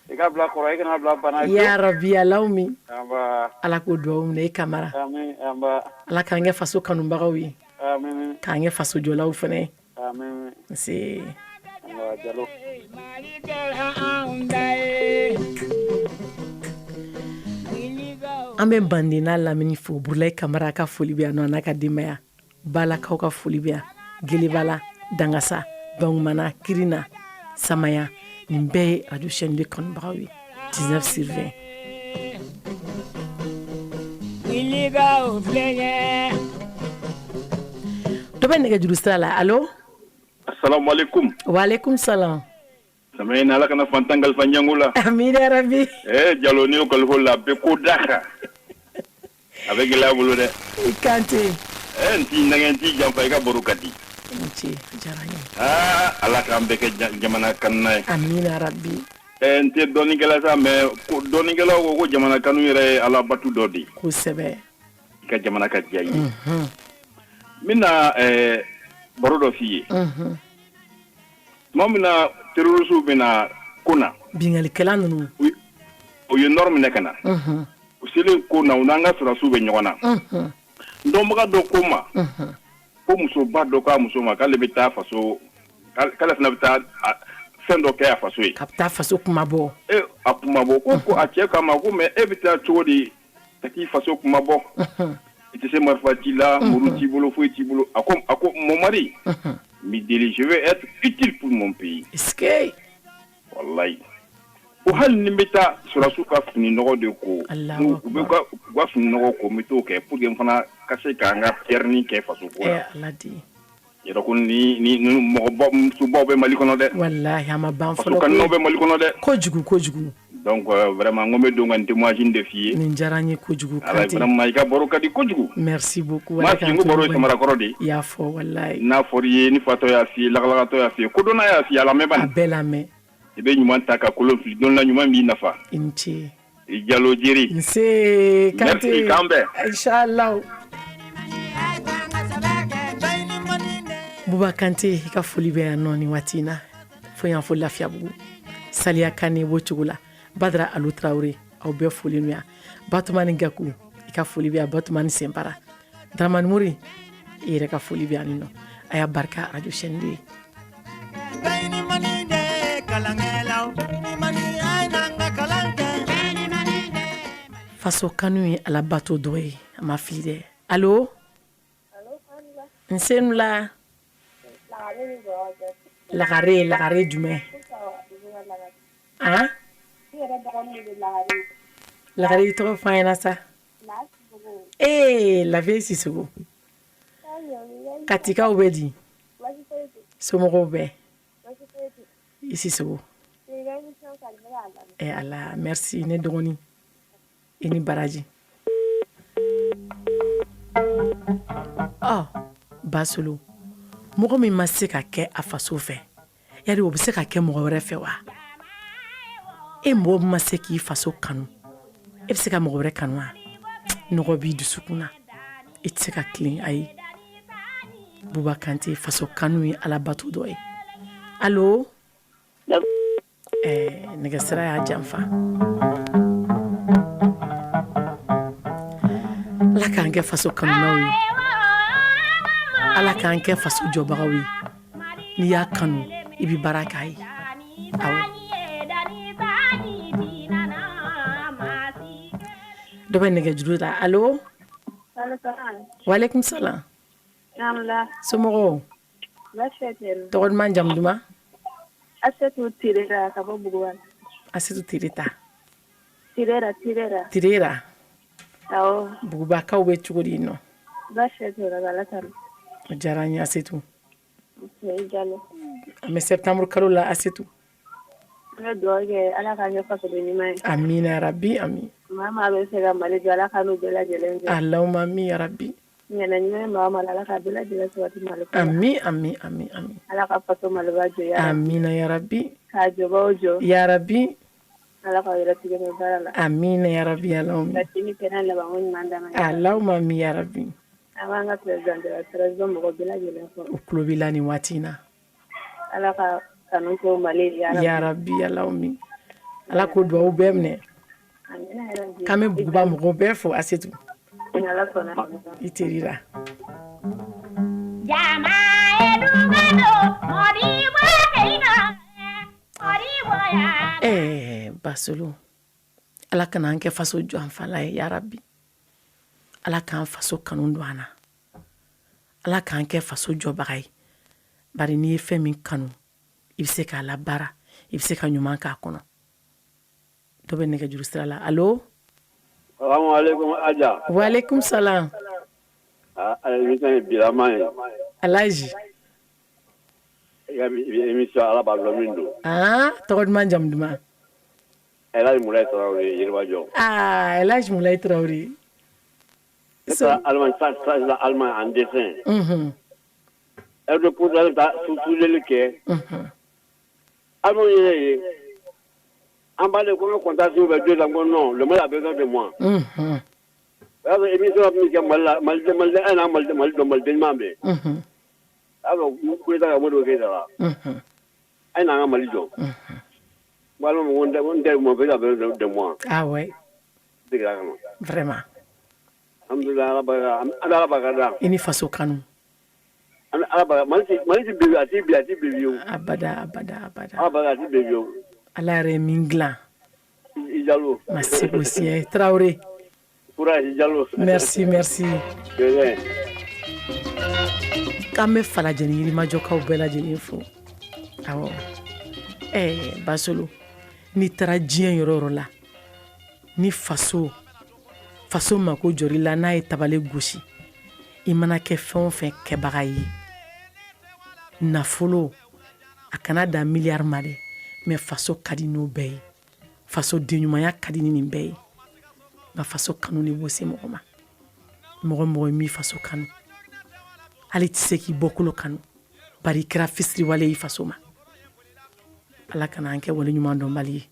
I ka bila kɔrɔ, i kana bila bana. Ya Rabi, alawumi. Anba. Ala k'o dugawu minɛ. I Kamara. Ami, anba. Ala k'an kɛ faso kanubagaw ye. Ami. K'an kɛ faso jɔlaw fana ye. Ami. Nse. Anba Jalo. An bɛ Bande n'a lamini fo. Burulayi Kamara ka foli bɛ yan nɔ, a n'a ka denbaya. Balakaw ka foli bɛ yan. Gelebala, Dangasa, Bangumana, Kirina, Samaya, nin bɛɛ ye radio chaîne 2 kanubagaw ye. 19 sur 20. Dɔ bɛ nɛgɛjuru sira la. Allo? Assalamu alaikum. Wa alaikum salam. Sama in Ala kana fantan kalifa ɲɛngo la. Amina yarabi. Jalo, n'i y'o kalifa o la, a bɛ ko da kan. A bɛ gɛlɛya bolo dɛ. I Kante. N t'i nɛgɛn, n t'i janfa, i ka baro ka di. I ni ce, a diyara n ye. Aa, Ala k'an bɛɛ kɛ jamana kanuna ye. Amina yarabi. N tɛ dɔnnikɛla sa, mais ko dɔnnikɛlaw ko ko jamana kanu yɛrɛ ye Ala batu dɔ de ye. Kosɛbɛ. I ka jamana ka diya i ye. Unhun. N bɛna baro dɔ f'i ye. Unhun. Tuma min na terroristes bɛna ko na. Binkannikɛla ninnu. U ye nord minɛ ka na. Unhun. U selen ko na, u n'an ka sɔrɔdasiw bɛ ɲɔgɔn na. Unhun. N dɔnbaga dɔ ko n ma. Unhun. Ko musoba dɔ k'a muso ma k'ale bɛ taa faso, k'ale fana bɛ taa fɛn dɔ kɛ a faso ye. Ka taa faso kuma bɔ. A kuma bɔ ko a cɛ k'a ma ko mais e bɛ taa cogo di ka t'i faso kuma bɔ. I tɛ se marifa ci la, muru t'i bolo, foyi t'i bolo. A ko mon mari. Unhun. N b'i deli, je vais être utile pour mon pays. Est-ce que. Wallahi. Ko hali ni n bɛ taa sɔrɔdasiw ka fini nɔgɔ de ko. Alahu U bɛ u ka fini nɔgɔ ko, n bɛ t'o kɛ pour que n fana ka se k'an ka pierre kɛ faso ko la. Ala di. Yɔrɔ ko ni mɔgɔba musobaw bɛ Mali kɔnɔ dɛ. Wallahi a ma ban fɔlɔ. Faso kanunaw bɛ Mali kɔnɔ dɛ. Kojugu kojugu. Donc vraiment n ko n bɛ don ka nin témoignage de f'i ye. Nin diyara n ye kojugu Kante. Ala vraiment i ka baro ka di kojugu. Merci beaucoup. N m'a f'i ye n ko baro ye samara kɔrɔ de ye. I y'a fɔ wallahi. N'a fɔr'i ye, ni fatɔ y'a f'i ye, lagalagatɔ y'a f'i ye, kodɔnna y'a f'i ye, a lamɛn bani. A bɛɛ lamɛn. I bɛ ɲuman ta ka kolon fili, don la ɲuman b'i nafa. I ni ce. I Jalo Jeri. Nse Kante. Merci, k'an bɛn. Inchallah. Buba Kante, i ka foli bɛ yan nɔ nin waati in na. Fo yan fo Lafiyabugu. Saliya Kane b'o cogo la. Badara Alu Tarawele, aw bɛɛ foli yan. Batumani Gaku, i ka foli bɛ yan. Batumani Senpara. Dramani Mori, i yɛrɛ ka foli bɛ yan nɔ. A y'a barika radio chaîne 2 ye. Faso kanu ye Ala bato dɔ ye, a ma fili dɛ. Allo? Nse la. Lagare, lagare jumɛn? Han? Lagare, i tɔgɔ fɔ an ɲɛna sa. Ee, Lafiya Sisoko. Katikaw bɛ di? Somɔgɔw bɛɛ? I Sisoko. Ala, merci ne dɔgɔnin. I ni baraji. Ɔ, Basolo, mɔgɔ min ma se ka kɛ a faso fɛ, yali o bɛ se ka kɛ mɔgɔ wɛrɛ fɛ wa? E mɔgɔ min ma se k'i faso kanu, e bɛ se ka mɔgɔ wɛrɛ kanu wa? Nɔgɔ b'i dusukun na, i tɛ se ka tilen. Ayi, Buba Kante, faso kanu ye Ala bato dɔ ye. Allo? Nɛgɛsira y'a janfa. Ala k'an kɛ faso kanunaw ye, Ala k'an kɛ faso jɔbagaw ye. N'i y'a kanu, i bɛ baara k'a ye. Awɔ. Dɔ bɛ nɛgɛjuru la. Allo? Walekum salam. Somɔgɔw? Tɔgɔ duman, jamu duman? Asetu Tirera ka bɔ Buguba. Asetu Tireta. Tirera, Tirera. Tirera. Awɔ. Bugubakaw bɛ cogo di nɔ? Baasi t'u la, Ala tanu. O diyara n ye Asetu. I Jalo. An bɛ septembre kalo la Asetu. An bɛ dugawu kɛ Ala k'an kɛ fasoden ɲuman ye. Amina yarabi, ami. Maa maa bɛ fɛ ka Mali jɔ, Ala k'an n'u bɛɛ lajɛlen jɛ. Allahumma amin yarabi. Ŋaniya ɲuman ye maa o maa la, Ala k'a bɛɛ lajɛlen sabati Mali ko la. Ami, ami, ami, ami. Ala ka faso Maliba jɔ yarabi. Amina yarabi. K'a jɔbaw jɔ. Yarabi. Ala k'aw yɛrɛ tigɛ mɛn baara la. Amina yarabi, Allahumma. Ka si ni kɛnɛya labanko ɲuman d'an ma. Allahumma amin yarabi. An b'an ka président de la transition mɔgɔ bɛɛ lajɛlen fo. U tulo b'i la nin waati in na. Ala ka kanu kɛ Mali ye yarabi. Yarabi, Allahumma. Ala k'o dugawu bɛɛ minɛ. Amina yarabi. K'an bɛ Buguba mɔgɔw bɛɛ fo Asetu. Ni Ala sɔnna. I terira. Jama ye dugu Ɛɛ Basolo, Ala kana an kɛ faso jɔnfala ye yarabi. Ala k'an faso kanu don an na. Ala k'an kɛ faso jɔbaga ye. Bari n'i ye fɛn min kanu, i bɛ se k'a labaara, i bɛ se ka ɲuman k'a kɔnɔ. Dɔ bɛ nɛgɛjuru sira la. Allo? Salaamaaleykum Aja. Walekum salam. Ah, émission ye bilama ye. Alaji. I ka émission Ala b'a dɔn min don. Ah, tɔgɔ duman, jamu duman? Elhaji Mulayi Tarawele, Yirimajɔ. Ah, Elhaji Mulayi Tarawele. Ne taara Allemagne stage la Allemagne en dessin. Aide pour bɛ taa soudure kɛ. Allemand yɛrɛ ye an b'ale ko n ka comptable bɛ jɔ la, n ko non, le Mali a besoin de moi. O y'a sɔrɔ émission min kɛ Mali la, Mali Mali an n'a Mali Mali dɔn, Maliden ɲuman bɛɛ. O y'a sɔrɔ coup d'État kɛra Modibo Keyita la. A ye n'an ka Mali jɔ. N ko Allemand ma, ko n tɛ mon pays a besoin de moi. Ah ouais. N seginna ka na. Vraiment. Alhamdulilah, Ala barika, an bɛ Ala barika da. I ni faso kanu. An bɛ Ala barika, Mali tɛ Mali tɛ bin, a tɛ bin, a tɛ bin fiyewu. Abada, abada, abada. Ala barika, a tɛ bin fiyewu. Ala yɛrɛ ye min dilan. I Jalo. Ma seko siɲɛ Tarawele. Courage i Jalo. Merci, merci. De rien. K'an bɛ Falajɛ ni Yirimajɔkaw bɛɛ lajɛlen fo. Awɔ. Ɛɛ Basolo, n'i taara diɲɛ yɔrɔ yɔrɔ la, ni faso mako jɔr'i la, n'a ye tabale gosi, i mana kɛ fɛn o fɛn kɛbaga ye, nafolo a kana dan miliyari ma dɛ, mais faso ka di n'o bɛɛ ye, faso denɲumanya ka di ni nin bɛɛ ye. Nka faso kanu de b'o se mɔgɔ ma. Mɔgɔ mɔgɔ m'i faso kanu, hali tɛ se k'i bɔkolo kanu, bari i kɛra fisiriwale i faso ma. Ala kana an kɛ wale ɲuman dɔnbali ye.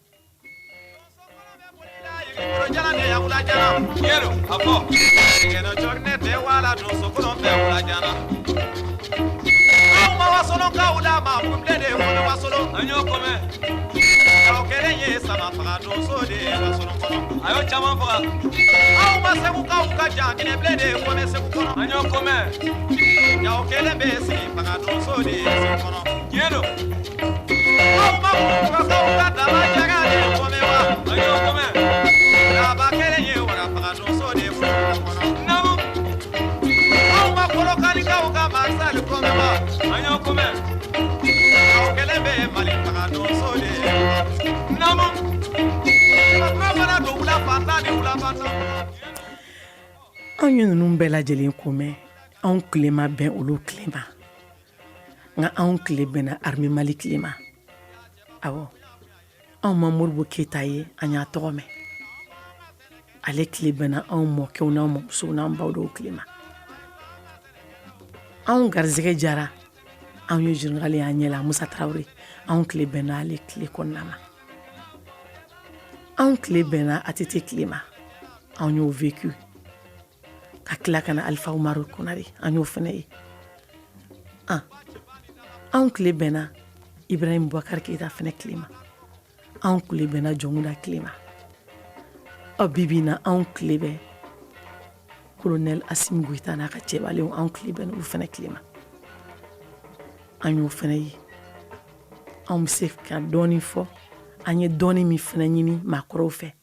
Anw ye ninnu bɛɛ lajɛlen ko mɛn, anw tile ma bɛn olu tile ma, nka anw tile bɛnna armée Mali tile ma. Awɔ, anw ma Modibo Keyita ye, an y'a tɔgɔ mɛn. Ale tile bɛnna anw mɔkɛw n'anw mɔmusow n'an baw dɔw tile ma. Anw garisɛgɛ jara, anw ye général y'an ɲɛ la, Musa Tarawele, anw tile bɛnna ale tile kɔnɔna ma. Anw tile bɛnna ATT tile ma, anw y'o vécu. Ka tila ka na Alifa Umaru Konare, an y'o fana ye. Anw tile bɛnna Ibrahim Boubacar Keita fana tile ma. Anw tile bɛnna Jɔnkunda tile ma. Ɔ bi bi in na, anw tile bɛ colonel Assimi Goïta n'a ka cɛbalenw, anw tile bɛnna olu fana tile ma. An y'o fana ye. Anw bɛ se ka dɔɔnin fɔ, an ye dɔɔnin min fana ɲini maakɔrɔw fɛ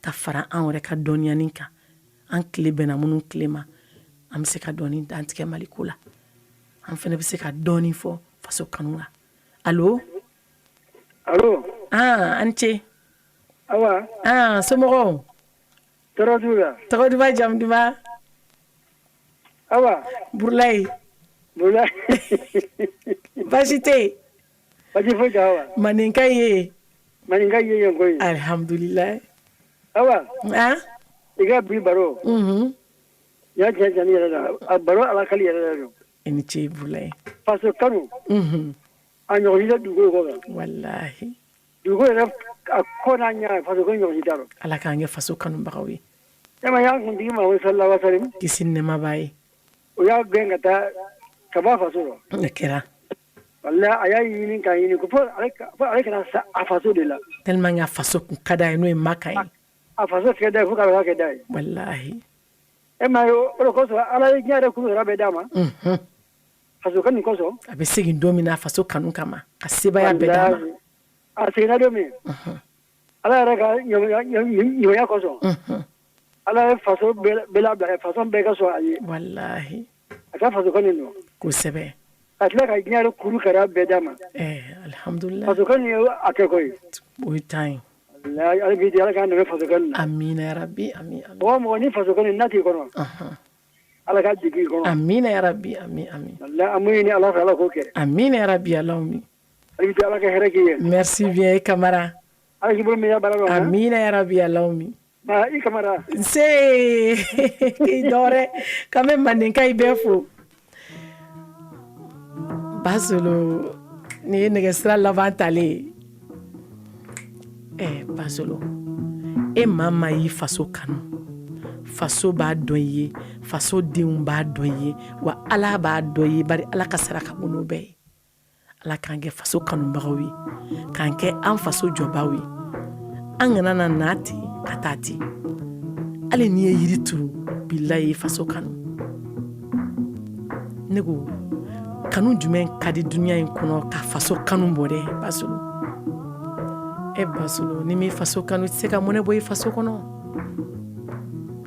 ka fara anw yɛrɛ ka dɔnniyani kan. An tile bɛnna minnu tile ma, an bɛ se ka dɔɔni dantigɛ Mali ko la, an fana bɛ se ka dɔɔni fɔ faso kanu la. Allo? Allo? Ah, an ce. Awa. Ah, somɔgɔw? Tɔɔrɔ t'u la. Tɔgɔ duman, jamu duman? Awa. Burulayi. Burulayi. Baasi tɛ yen? Baasi foyi tɛ Awa. Maninka ye? Maninka ye yen koyi. Alihamudulilayi. Awa. Ah? I ka bi baro. Mhm. Y'a tiɲɛ tiɲɛ yɛrɛ la, a baro ala kali yɛrɛ la don. I ni ce Burulayi. Faso kanu. Mhm. A ɲɔgɔn si tɛ dugukolo kɔ kan. Walahi. Dugukolo yɛrɛ a kɔ n'a ɲɛ, faso ko ɲɔgɔn si t'a rɔ. Ala k'an kɛ faso kanubagaw ye. E ma y'an kuntigi Mamadu sallallahu alaihi wasallam. Kisi ni nɛɛma b'a ye. O y'a gɛn ka taa ka bɔ a faso rɔ. O kɛra. Walahi, a y'a ɲini k'a ɲini ko fo ale kana sa a faso de la. Tellement que a faso kun ka d'a ye, n'o ye Maka ye. A faso kɛ d'a ye fo k'a kɛ d'a ye. Walahi. E ma ye, o de kosɔn Ala ye diɲɛ yɛrɛ kuru sɔrɔ bɛɛ d'a ma. Faso kanu kosɔn. A bɛ segin don min na faso kanu kama, ka sebaaya bɛɛ d'a ma. A seginna don min, Ala yɛrɛ ka ɲumanya kosɔn, Ala ye faso bɛɛ labila, faso bɛɛ ka sɔn a ye. Walahi. A ka faso kanu don. Kosɛbɛ. Ka tila ka diɲɛ yɛrɛ kuru kara bɛɛ d'a ma. Alihamudulila. Faso kanu ye a kɛ koyi. O ye tan ye. Hali bi Ala k'an dɛmɛ faso kanu na. Amina yarabi, ami ami. Mɔgɔ mɔgɔ ni faso kanu n'a t'i kɔnɔ. Ala ka jigin i kɔnɔ. Amina yarabi, ami ami. Walahi, an b'o ɲini Ala fɛ, Ala k'o kɛ. Amina yarabi, Allahumma. Hali bi Ala ka hɛrɛ k'i ye. Merci bien Kamara. Ala k'i bolo mɛn baara la. Amina yarabi, Allahumma. I Kamara. Nse k'i dɔwɛrɛ k'an bɛ Mandenka bɛɛ fo. Basolo, nin ye nɛgɛsira laban talen ye. Basolo, e maa ma y'i faso kanu, faso b'a dɔn i ye, faso denw b'a dɔn i ye, wa Ala b'a dɔn i ye, bari Ala ka sara ka bon n'o bɛɛ ye. Ala k'an kɛ faso kanubagaw ye, k'an kɛ an faso jɔbaw ye. An kana na na ten ka taa ten. Hali n'i ye yiri turu, bilayi, faso kanu. Ne ko kanu jumɛn ka di dunuya in kɔnɔ ka faso kanu bɔ dɛ Basolo? E Basolo, n'i m'i faso kanu, i tɛ se ka mɔnɛ bɔ i faso kɔnɔ.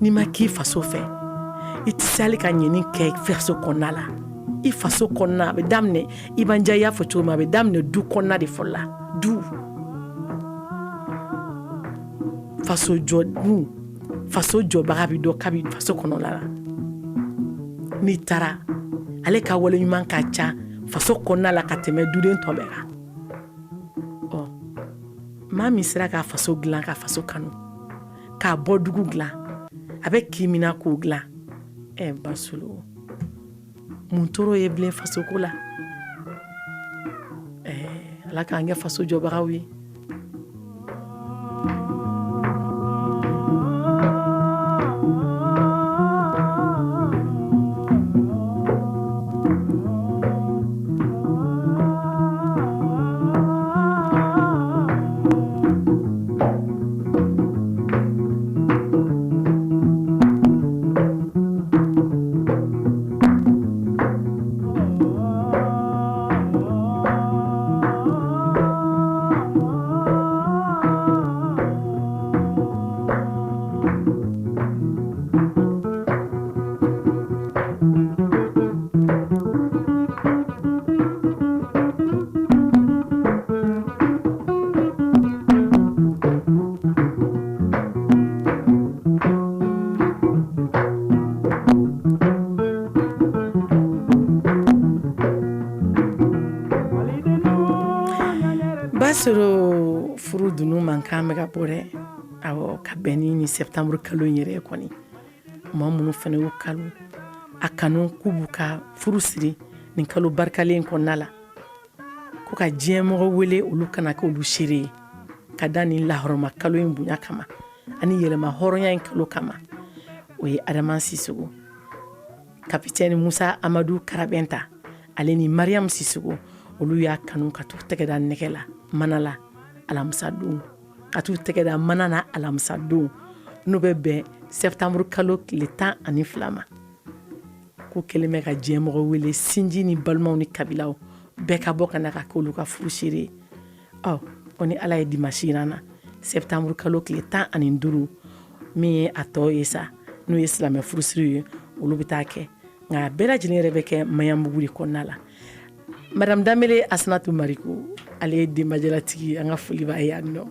N'i ma k'i faso fɛ, i tɛ se hali ka ɲɛni kɛ faso kɔnɔna la. I faso kɔnɔna, a bɛ daminɛ, i b'an diya i y'a fɔ cogo min, a bɛ daminɛ du kɔnɔna de fɔlɔ la. Du faso jɔ, du faso jɔbaga bɛ dɔn kabi faso kɔnɔna la. N'i taara, ale ka wale ɲuman ka ca faso kɔnɔna la ka tɛmɛ duden tɔ bɛɛ kan. Ɔ, maa min sera k'a faso dilan, ka faso kanu, k'a bɔ dugu dilan, a bɛ k'i minɛ k'o dilan. Basolo, mun tɔɔrɔ ye bilen fasoko la? Ala k'an kɛ faso jɔbagaw ye. B'a sɔrɔ furu dunun mankan bɛ ka bɔ dɛ. Awɔ, ka bɛn ni septembre kalo in yɛrɛ kɔni, maa minnu fana y'u kalo a kanu k'u b'u ka furu siri nin kalo barikalen kɔnɔna la, ko ka diɲɛmɔgɔ wele olu kana kɛ olu seere ye, ka da nin lahɔrɔma kalo in bonya kama ani yɛrɛma hɔrɔnya in kalo kama. O ye Adama Sisoko, kapitɛni Musa Amadu Karabɛnta, ale ni Mariam Sisoko, olu y'a kanu ka t'u tɛgɛ da nɛgɛ la mana la alamisa don, ka t'u tɛgɛ da mana na alamisa don, n'o bɛ bɛn septembre kalo tile 12 ma. Ko kelen bɛ ka diɲɛmɔgɔ wele, sinji ni balimaw ni kabilaw bɛɛ ka bɔ ka na ka k'olu ka furu seere ye. Ɔ, o ni Ala ye dimanche jira an na, septembre kalo tile 15, min ye a tɔ ye sa. N'o ye silamɛ furusiri ye, olu bɛ taa kɛ, nka a bɛɛ lajɛlen yɛrɛ bɛ kɛ Maɲanbugu de kɔnɔna la. Madame Danbele Asinatu Mariko, ale ye denbajalatigi ye, an ka foli b'a ye yan nɔ.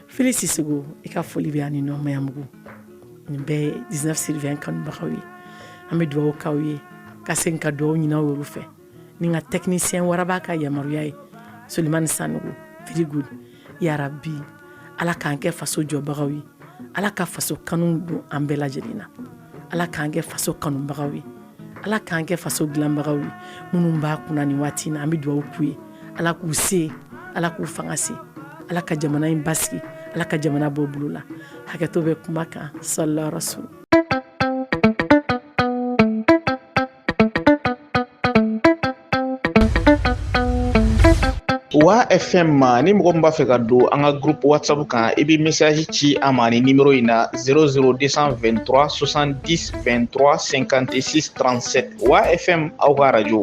Fili Sisoko, i ka foli bɛ yan nɔ Maɲanbugu. Nin bɛɛ ye 19 sur 20 kanubagaw ye. An bɛ dugawu k'aw ye, ka segin ka dugawu ɲini aw yɛrɛ fɛ ni n ka technicien waraba ka yamaruya ye, Sulemani Sanogo. Very good. Yarabi, Ala k'an kɛ faso jɔbagaw ye, Ala ka faso kanu don an bɛɛ lajɛlen na, Ala k'an kɛ faso kanubagaw ye, Ala k'an kɛ faso dilanbagaw ye. Minnu b'a kunna nin waati in na, an bɛ dugawu k'u ye, Ala k'u se, Ala k'u fanga se, Ala ka jamana in basigi, Ala ka jamana bɔ bolo la. Hakɛto bɛ kuma kan. Sallallahu rasul. Wa FM ma, ni mɔgɔ min b'a fɛ ka don an ka groupe WhatsApp kan, i bɛ message ci an ma ni numéro in na: 00223 70 23 56 37. Wa FM, aw ka radio.